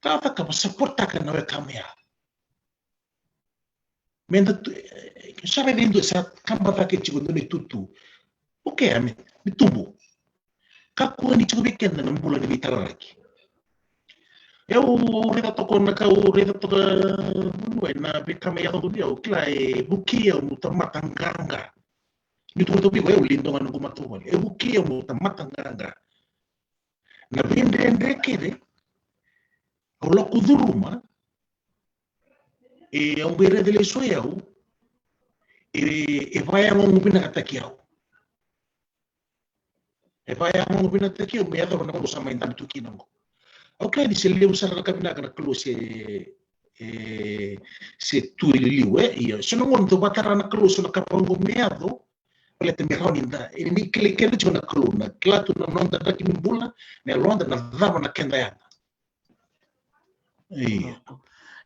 ka cakava, sa portaka na wekamu ya. Me da tu, e, ke au sa raica e dua sa kaba cake tiko e dua na itutu. Okei, a me, me tubu. Kakua ni tiko vei keda na bula ni veitalaraki. Au, au raica toka na ka, au raica toka, vuniwai, na veika mai yaco vei au, kila e vukei au meu tamata qaqa. Niu tukuna toka vei iko, au lai dua ga noqu matavuvale. E vukei au meu tamata qaqa. Na veidredre kece au lako curuma, e, au qai raica lesu o yau, e, e vakayagovinakataki au. E vakayagovinakataki au me yacova na vanua sa mai dabe tu kina qo. Au kila ni se levu sara na ka vinaka na Kalou se, e, se tu e liu, e, ia. So na gauna dau vakatara na Kalou so na ka vaqo me yaco, baleta me rawa ni da, e, ni kilai keda tiko na Kalou, na kila tu na noda draki ni bula, na yaloda, na cava na keda yaga. Io.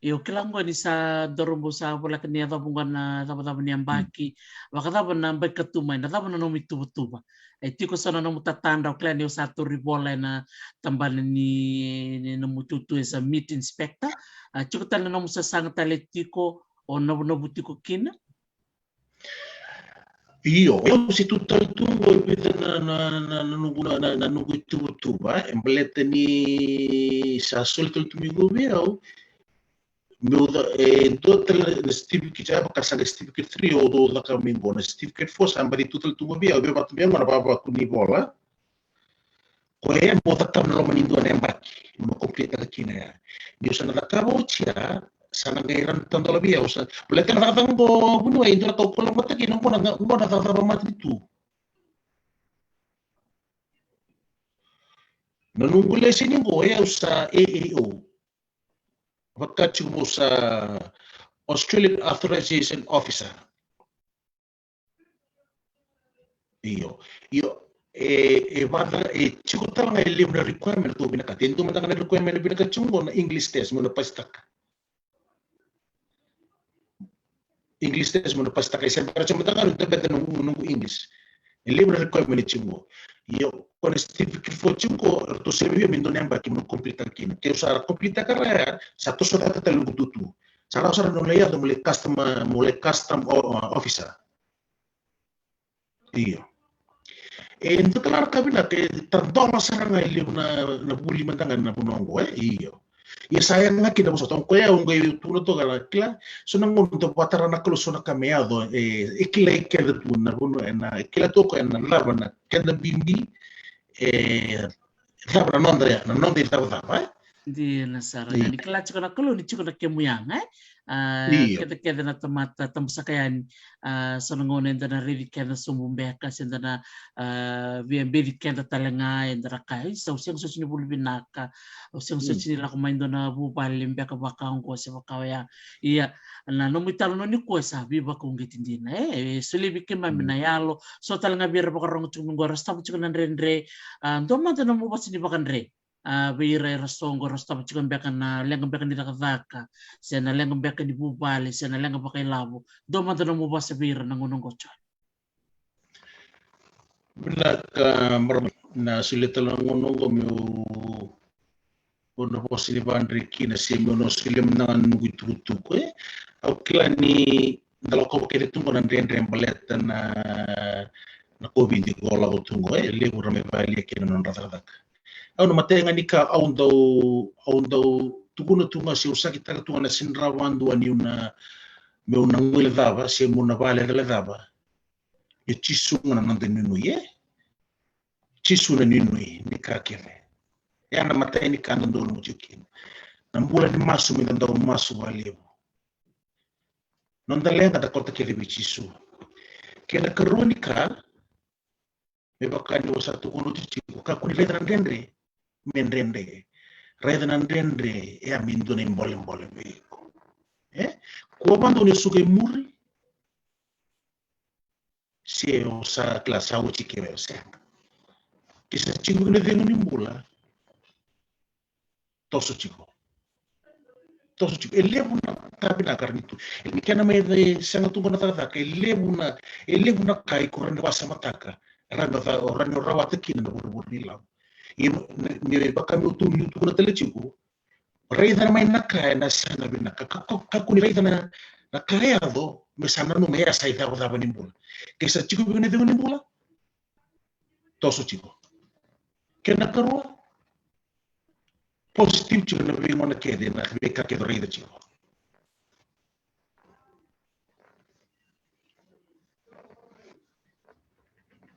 Io, kila qo ni sa dorobu sa voleka ni yacova qo na cavacava ni yabaki. Vakacava na yabaki ka tu mai, na cava na nomu ituvatuva? E tiko so na nomu tatadra, au kila ni o sa tauri vola ena tabana ni, ni nomu itutu as a meat inspector. A, tiko tale na nomu sasaga tale tiko, o navunavu tiko kina? Io, au se tu tale tu qo e vica na, na, na, na noqu, na, na, na noqu ituvatuva, e baleta ni sa soli tale tu mai qo vei au, meu ca-, e dua tale na certificate, a vaka sa qai certificate three au dau caka mai qo, na certificate four sa baci tu tale tu qo vei au, vei vata vei au qo na vavaku ni vola. Koya mo cakava na loma ni dua na yabaki mo complete-taka kina ya. Niu sa na cakava oti ya, sa na qai rawa ni tadola vei au sa. Baleta na cakacaka qo, vuniwai, e dua na ka au kalougata kina qo na, qo na cakacaka vakamatanitu. Na noqu leseni qo, e, au sa A A O. Vaka tiko mo sa Australian Authorization Officer. Io. Io. E, e vaka, e tiko tale ga e levu na requirement tou vinakata. E dua mada ga na requirement vinakata tiko qo na English test, mo na pasitaka. English test mo na pasitaka. E se bera tiko mada ga ni tabeta noqu, noqu English. E levu na requirement tiko qo. Io, ko na certificate four tiko qo, ratou sere vei au me dua na yabaki mo na complete-taka kina. Keu sa complete-taka rawa ya, sa toso cake tale noqu itutu. Sa rawa sara na lai yaco mo lai custom, mo lai custom o-, o-, officer. Io. E dua tale na ka vinaka, e tadola sara ga e levu na, na vuli mada ga na vanua oqo, e? Io. Ia sa yaga kina vosota, o koya au qai tukuna toka na kila, so na gauna da vakatara na Kalou so na ka me yaco, e, e kilai keda tu na vanua, e na, e kila toka e na cava na keda bibi, e cava na noda, na noda icavacava, e? Dina sara ga. Io. Ni kila tiko na Kalou ni tiko na kemu yaga, e? A, io. Keda, keda na tamata tabusaka yani, a, so na gauna eda na raici keda sobu beka, se da na, a, via beci keda tale ga, eda na kaya, "Isa, au sega soti ni vuli vinaka, au sega soti ni lako mai dua na vuvale beka vaka oqo se vaka oya." Ia, na nomu italanoa nikua e sa veivakauqeti dina, e, e solia vei keimami na yalo, so tale ga vei ira vakarogo tiko mai qo, ra sotava tiko na dredre, a, dua mada nomu vosa ni vakadre, a, vei ira era soqo, ra sotava tiko beka na leqa beka ni cakacaka, se na leqa beka ni vuvale, se na leqa vakailavo, dua mada nomu vosa vei ira na gauna oqo, John. Vinaka, marama, na solia tale na gauna oqo meu, o na vosa ni vakadre kina, se meu na solia mada ga na noqu itukutuku, e? Au kila ni da lakova kece tu qo na dredre baleta na, na COVID qo lako tu qo, e? Levu ra mai valia kina na nodra cakacaka. Au na matai ga ni ka au dau, au dau tukuna tu ga, se au sakitaka tu ga na sega ni rawa dua niu na, meu na guilecava, se meu na vakalecalecava. Ia Jisu ga na noda nuinui, e? Jisu na nuinui ni ka kece. E a na matai ni ka da dodonu mo tiko kina. Na bula ni masu, me da dau masu vakalevu. Noda leqa da kauta kece vei Jisu. Kei na karua ni ka, me vaka ni au sa tukuna oti tiko, kakua ni raica na dredre me dredre. Raica na dredre e a me dua na ibolebole vei iko. E? Kua vakadua ni suka i muri, se o sa kila sa oti kei, o sega. Ke sa tiko vei iko na icegu ni bula, toso tiko. Toso tiko. E levu na ka vinaka rawa ni tu. E ni kena mai, e sega tu qo na cakacaka. E levu na, e levu na ka iko rawa ni vakasamataka. Rawa ni, rawa ni rawata kina na vuravura ni Lami. Ia, me, me vaka meu tu, meu tukuna tale tiko. Raica mai na ka e na sega vinaka. Ka, ka, kakua ni raica na, na ka e yaco, me sa nanuma e a sa icavacava ni bula. Ke sa tiko vei iko na icegu ni bula, toso tiko. Kena karua, positive tiko na veigauna kece, na veika kece o raica tiko.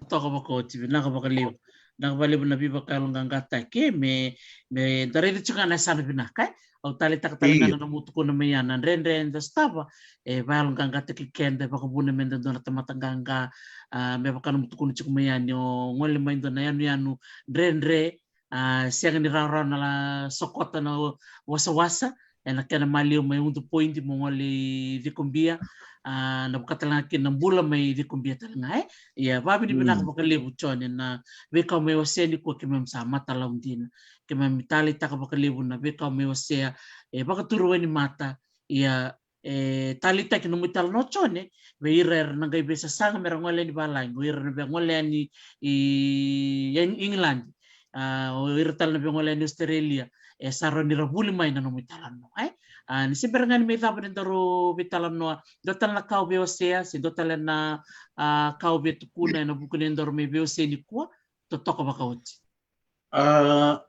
Toka vakaoti, vinaka vakalevu. Vinaka vakalevu na veivakayaloqaqataki, me, me da raica tiko ga na yasana vinaka, e? Au taleitaka tale ga na nomu tukuna mai ya na dredre eda sotava, e vakayaloqaqataki keda, e vakavuna me da dua na tamata qaqa, a, me vaka nomu tukuna tiko mai ya ni o gole mai dua na yanuyanu dredre, a, sega ni rawarawa na la sokota na wa-, wasawasa, e na kena maliwa mai Udu Point mo gole i Cikobia, a, na vaka tale ga kina na bula mai Cikobia tale ga, e. Ia, vavinavinaka vakalevu, John, e na veika o mai wasea nikua, keimami sa matalau dina. Keimami taleitaka vakalevu na veika o mai wasea, e vakaturu wainimata, ia, e taleitaki nomu italanoa, John, vei ira era na qai veisasaga me ra gole yani valagi, o ira na via gole yani i, i Eng-, England, a, o ira tale na via gole yani Australia, e sa rawa ni ra vuli mai na nomu italanoa, e? A, ni se bera ga ni mai cava ni daru veitalanoa, dua tale na ka o veiwasea, se dua tale na, a, ka o veitukuna e na vuku ni daru mai veiwasea nikua, totoka vakaoti. A,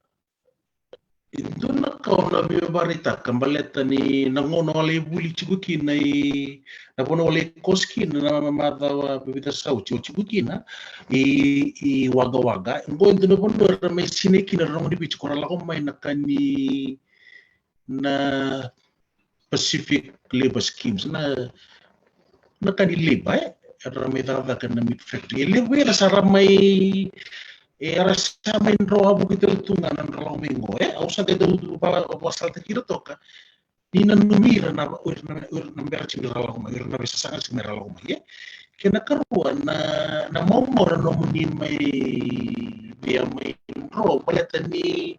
e dua na ka au na via vakaraitaka baleta ni na gauna au lai vuli tiko kina i, na vanua au lai kosi kina na macawa vica sa oti, au tiko kina i, i Wagga Wagga. Qo e dua na vanua era mai sinai kina na rogo ni Viti, ko ra lako mai na ka ni, na Pacific Labour Schemes, na, na ka ni labour, e? Era mai cakacaka na meat factory. E levu era sa ra mai, e, era sa mai dro wavoki tale tu ga na nodra lako mai qo, e? Au sa qai dau va-, vakasalataki ira toka. Ni nanumi ira na, o ira na, o ira na bera tiko ni ra lako mai, o ira na veisasaga tiko me ra lako mai, e? Kena karua, na, na maumau na nomuni mai via mai dro, baleta ni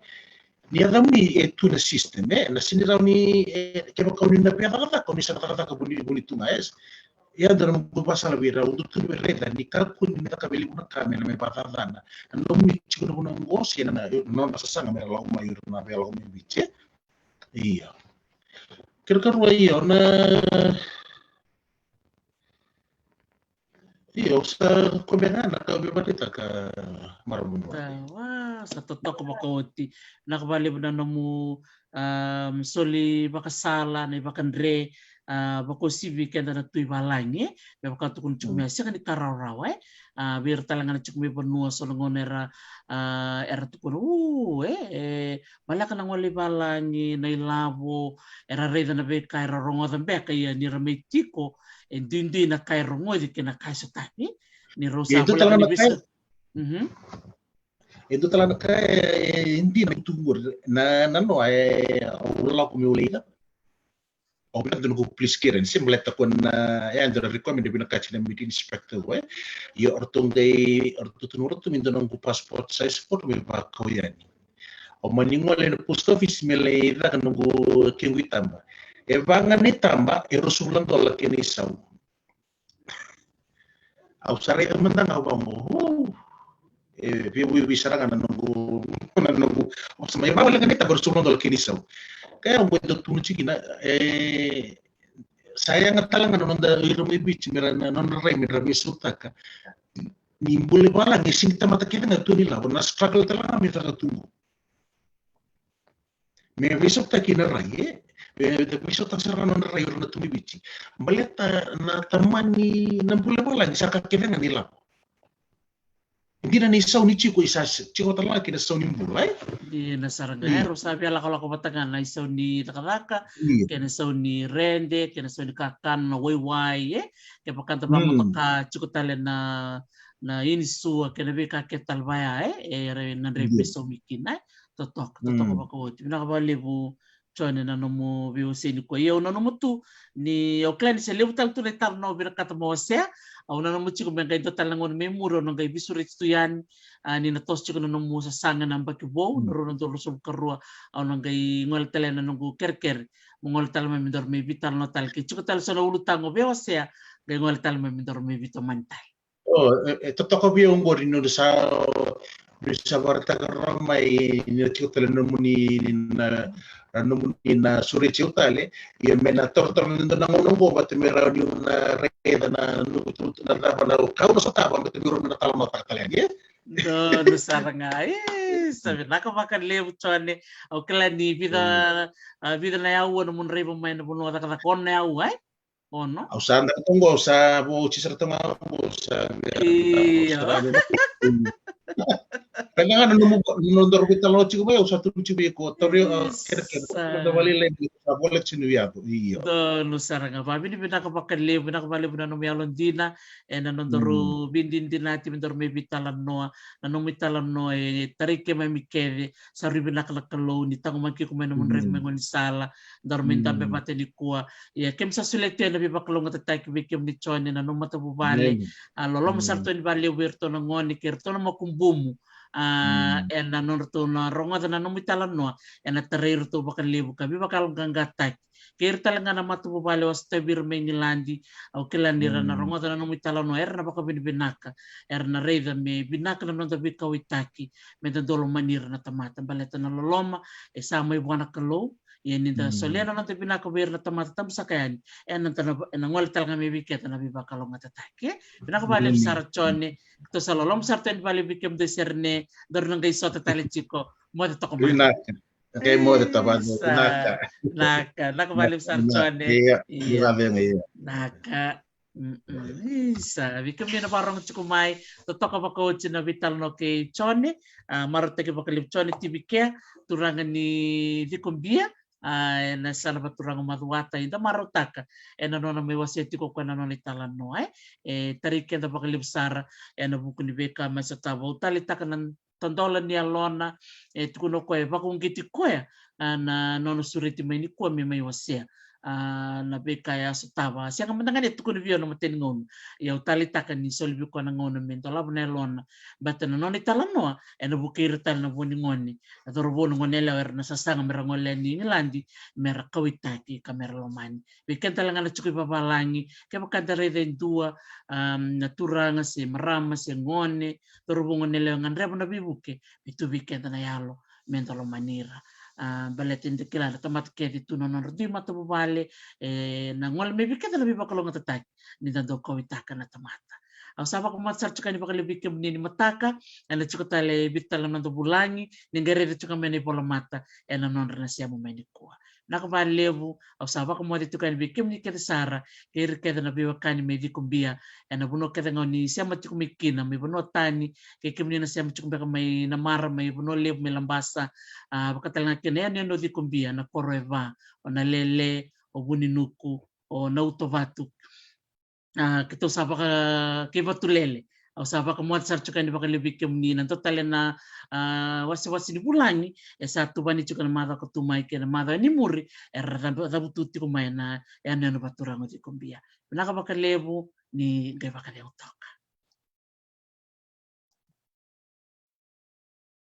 ni yacamuni e tu na system, e, na sega ni rawa ni, e, kevaka o ni na via cakacaka, o ni sa na cakacaka voli, voli tu ga, e. Ia dua na noqu vakasala vei ira, au dau tukuna vei ira, raica, ni kakua ni cakava e levu na ka me na mai vakacacana na nomuni tiko na vanua qo se na, na, na nodra sasaga me ra lako mai, o ira na via lako mai Viti, e. Ia. Kena karua, ia, na Io, sa kobe ga na ka au via vakaraitaka, marama. Sa totoka vakaoti. Vinaka vakalevu na nomu, um, soli vakasala, na ivakadre, a, vakauasivi keda na Tui Valagi, e. Me vaka tukuna tiko mai, sega ni ka rawarawa, e. A, vei ira tale ga na tiko mai vanua, so na gauna era, a, era tukuna, u, e, e, maleka na gole i valagi, na ilavo, era raica na veika era rogoca beka, ia ni ra mai tiko, e duidui na ka e rogoci kei na ka e sotavi. Ni rau sa voleka ni visa. Mhm. E dua tale na ka e, e dina e tu qori, na, na noa e, au lako meu lai caka. Au vinakata noqu police clearance, se baleta ko na, e, dua na requirement e vinakati na meat inspector, e. Ia o ratou qai, o ratou tukuna o ratou me dua noqu passport size photo me vakau yani. Au mani gole ena post office me lai caka noqu kequ itaba. E va ga na itaba, e ruasagavulu na dola kei na isau. Au sa raica mada ga, au vaqo, o, e veivuivui sara ga na noqu, na noqu, au sa mai vaqo, leqa ni taba, ruasagavulu na dola kei na isau. Kaya au qai dau tukuna tiko kina, e, sa yaga tale ga na noda, ira mai Viti, me ra, na nodra rai me ra veisautaka ni bula i valagi e sega ni tamata kece ga tu ni lavo, na struggle tale ga me caka tu qo. Me veisautaki na rai, e? Me, me veisautaki sara na nodra rai o ira na tu mai Viti. Baleta na tamani na bula i valagi sa ka kece ga ni lako. Dina na isau ni tiko, isa tiko tale ga kei na sau ni bula, e? Dina sara ga, e, rau sa via lakolako vata ga na isau ni cakacaka, io, kei na sau ni rede, kei na sau ni kakana, na waiwai, e? Kevaka da vakamotoka tiko tale na, na inisua, kei na veika kece tale vaya, e? E, era na dredre, io, me saumi kina, e? Totoka, totoka vakaoti. Vinaka vakalevu, Jone, na nomu veiwasei nikua. Ia au nanuma tu ni, au kila ni se levu tale tu na italanoa au vinakata mo wasea. Au nanuma tiko me qai dua tale na gauna mai muri au na qai veisureti tu yani. A, ni na toso tiko na nomu sasaga na yabaki vou, na rua na udolu ruasagavulu ka rua, au na qai gole tale na noqu kerekere mo gole tale mai me daru mai veitalanoa tale. Ke tiko tale so na ulutaga o via wasea, qai gole tale mai me daru mai veitomani tale. O, e, e totoka vei au oqori ni sa, ni sa vakaraitaka rawa mai ni na tiko tale na nomuni na, na nomuni na sureti au tale. Ia me na torotoro ni dua na gauna oqo vata me rawa niu na raica na noqu tu na cava na kau na sotava vata me rawa me na talanoataka tale yani, e? Donu sara ga, e, sa vinaka vakalevu, Jone. Au kila ni vica, a, vica na yaua na nomu draiva mai na vanua cakacaka, ono na yaua, e? Ono. Au sa daka toqo, au sa vo, au sa toqo, au sa. Io. Kaya ga na nomu, nomu daru veitalanoa tiko mai, au sa tu tiko mai ko tauri, a, kerekere, sa, da valilai, sa vola tiko ni yaco. Io. Donu sara ga, vakavinavinaka vakalevu, vinaka vakalevu na nomu yalodina, e, na nodaru veidinadinati, me daru mai veitalanoa, na nomu italanoa e tarai keimami kece, sa rui vinaka na Kalou ni taqomaki iko mai na nomu draiva mai gaunisala, daru mai dabe vata nikua. Ia, keimami sa solia tu na veivakalougatataki vei kemuni Jone, na nomu matavuvale. A, loloma sara tu yani vakalevu vei iratou na gone kei iratou na makubumu. A, ena nodratou na rogoca na nomu italanoa, ena tarai iratou vakalevu ka veivakayaloqaqataki. Kei ira tale ga na matavuvale au a sotavi ira mai Igiladi, au kila ni ra na rogoca na nomu italanoa, era na vakavinavinaka, era na raica me vinaka na noda veikauwaitaki, me da dau lomani ira na tamata, baleta na loloma e sa mai vua na Kalou. Ia ni da solia na noda vinaka vei ira na tamata tabu saka yani, ena da na, ena gole tale ga mai vei keda na veivakalougatataki. Vinaka vakalevu sara Jone, tou sa loloma sara tu yani vakalevu vei kemudou e Serene, daru na qai sota tale tiko, moce toka mai. Vinaka. Qai moce toka mai. Vinaka. Vinaka, vinaka vakalevu sara Jone. Ia, ia. Naka. Isa, vei kemuni na vakarorogo tiko mai, totoka vakaoti na veitalanoa kei Jone, a, marautaki vakalevu Jone Tivikea, turaga ni Cikobia, a, ena yasana vakaturaga o Macuata, eda marautaka ena nona mai wasea tiko o koya na nona italanoa, e, e tarai keda vakalevu sara ena vuku ni veika mai sotava. Au taleitaka na tadola ni yalona, e tukuna o koya e vakauqeti koya, a, na nona sureti mai nikua me mai wasea, a, na veika e a sotava. Sega mada ga ni a tukuna vei au na matai ni gauna. Ia au taleitaka ni soli vei koya na gauna me dolava na yalona. Baleta na nona italanoa ena vukei ira tale na vo ni gone, na cauravou, na goneyalewa era na sasaga me ra gole yani i Igiladi me ra kauwaitaki ka me ra lomani. Vei keda tale ga na tiko i vavalagi, kevaka da raica e dua, a, na turaga se marama se gone, cauravou, goneyalewa e gadreva na veivuke, me tu vei keda na yalo me da lomani ira. A, baleta ni da kila na tamata kece tu na nodra dui matavuvale, e, na gole mai vei keda na veivakalougatataki ni da dau kauwaitaka na tamata. Au sa vakamoce sara tiko yani vakalevu vei kemuni ni mataka, ena tiko tale e vitu tale na noda vulagi ni qai raica tiko mai na ivolamata ena nodra na sema mai nikua. Vinaka vakalevu, au sa vakamoce tiko yani vei kemuni kece sara, kei ira kece na veiwekani mai Cikobia, ena vanua kece ga oni sema tiko mai kina, mai vanua tani, kei kemuni na sema tiko beka mai Namara, mai Vanua Levu, mai Labasa, a, vakatale ga kina yanuyanu o Cikobia, na koro e va, o Nalele, o Vuninuku, o Nautovatu. A, keitou sa vaka, kei Vatulele. Au sa vakamoce sara tiko yani vakalevu vei kemuni, na dua tale na, a, wasewase ni vulagi e sa tuvani tiko na macawa ka tu mai kei na macawa ni muri, era cavu-, cavutu tiko mai na yanuyanu vaturaga o Cikobia. Vinaka vakalevu, ni qai vakacegu toka.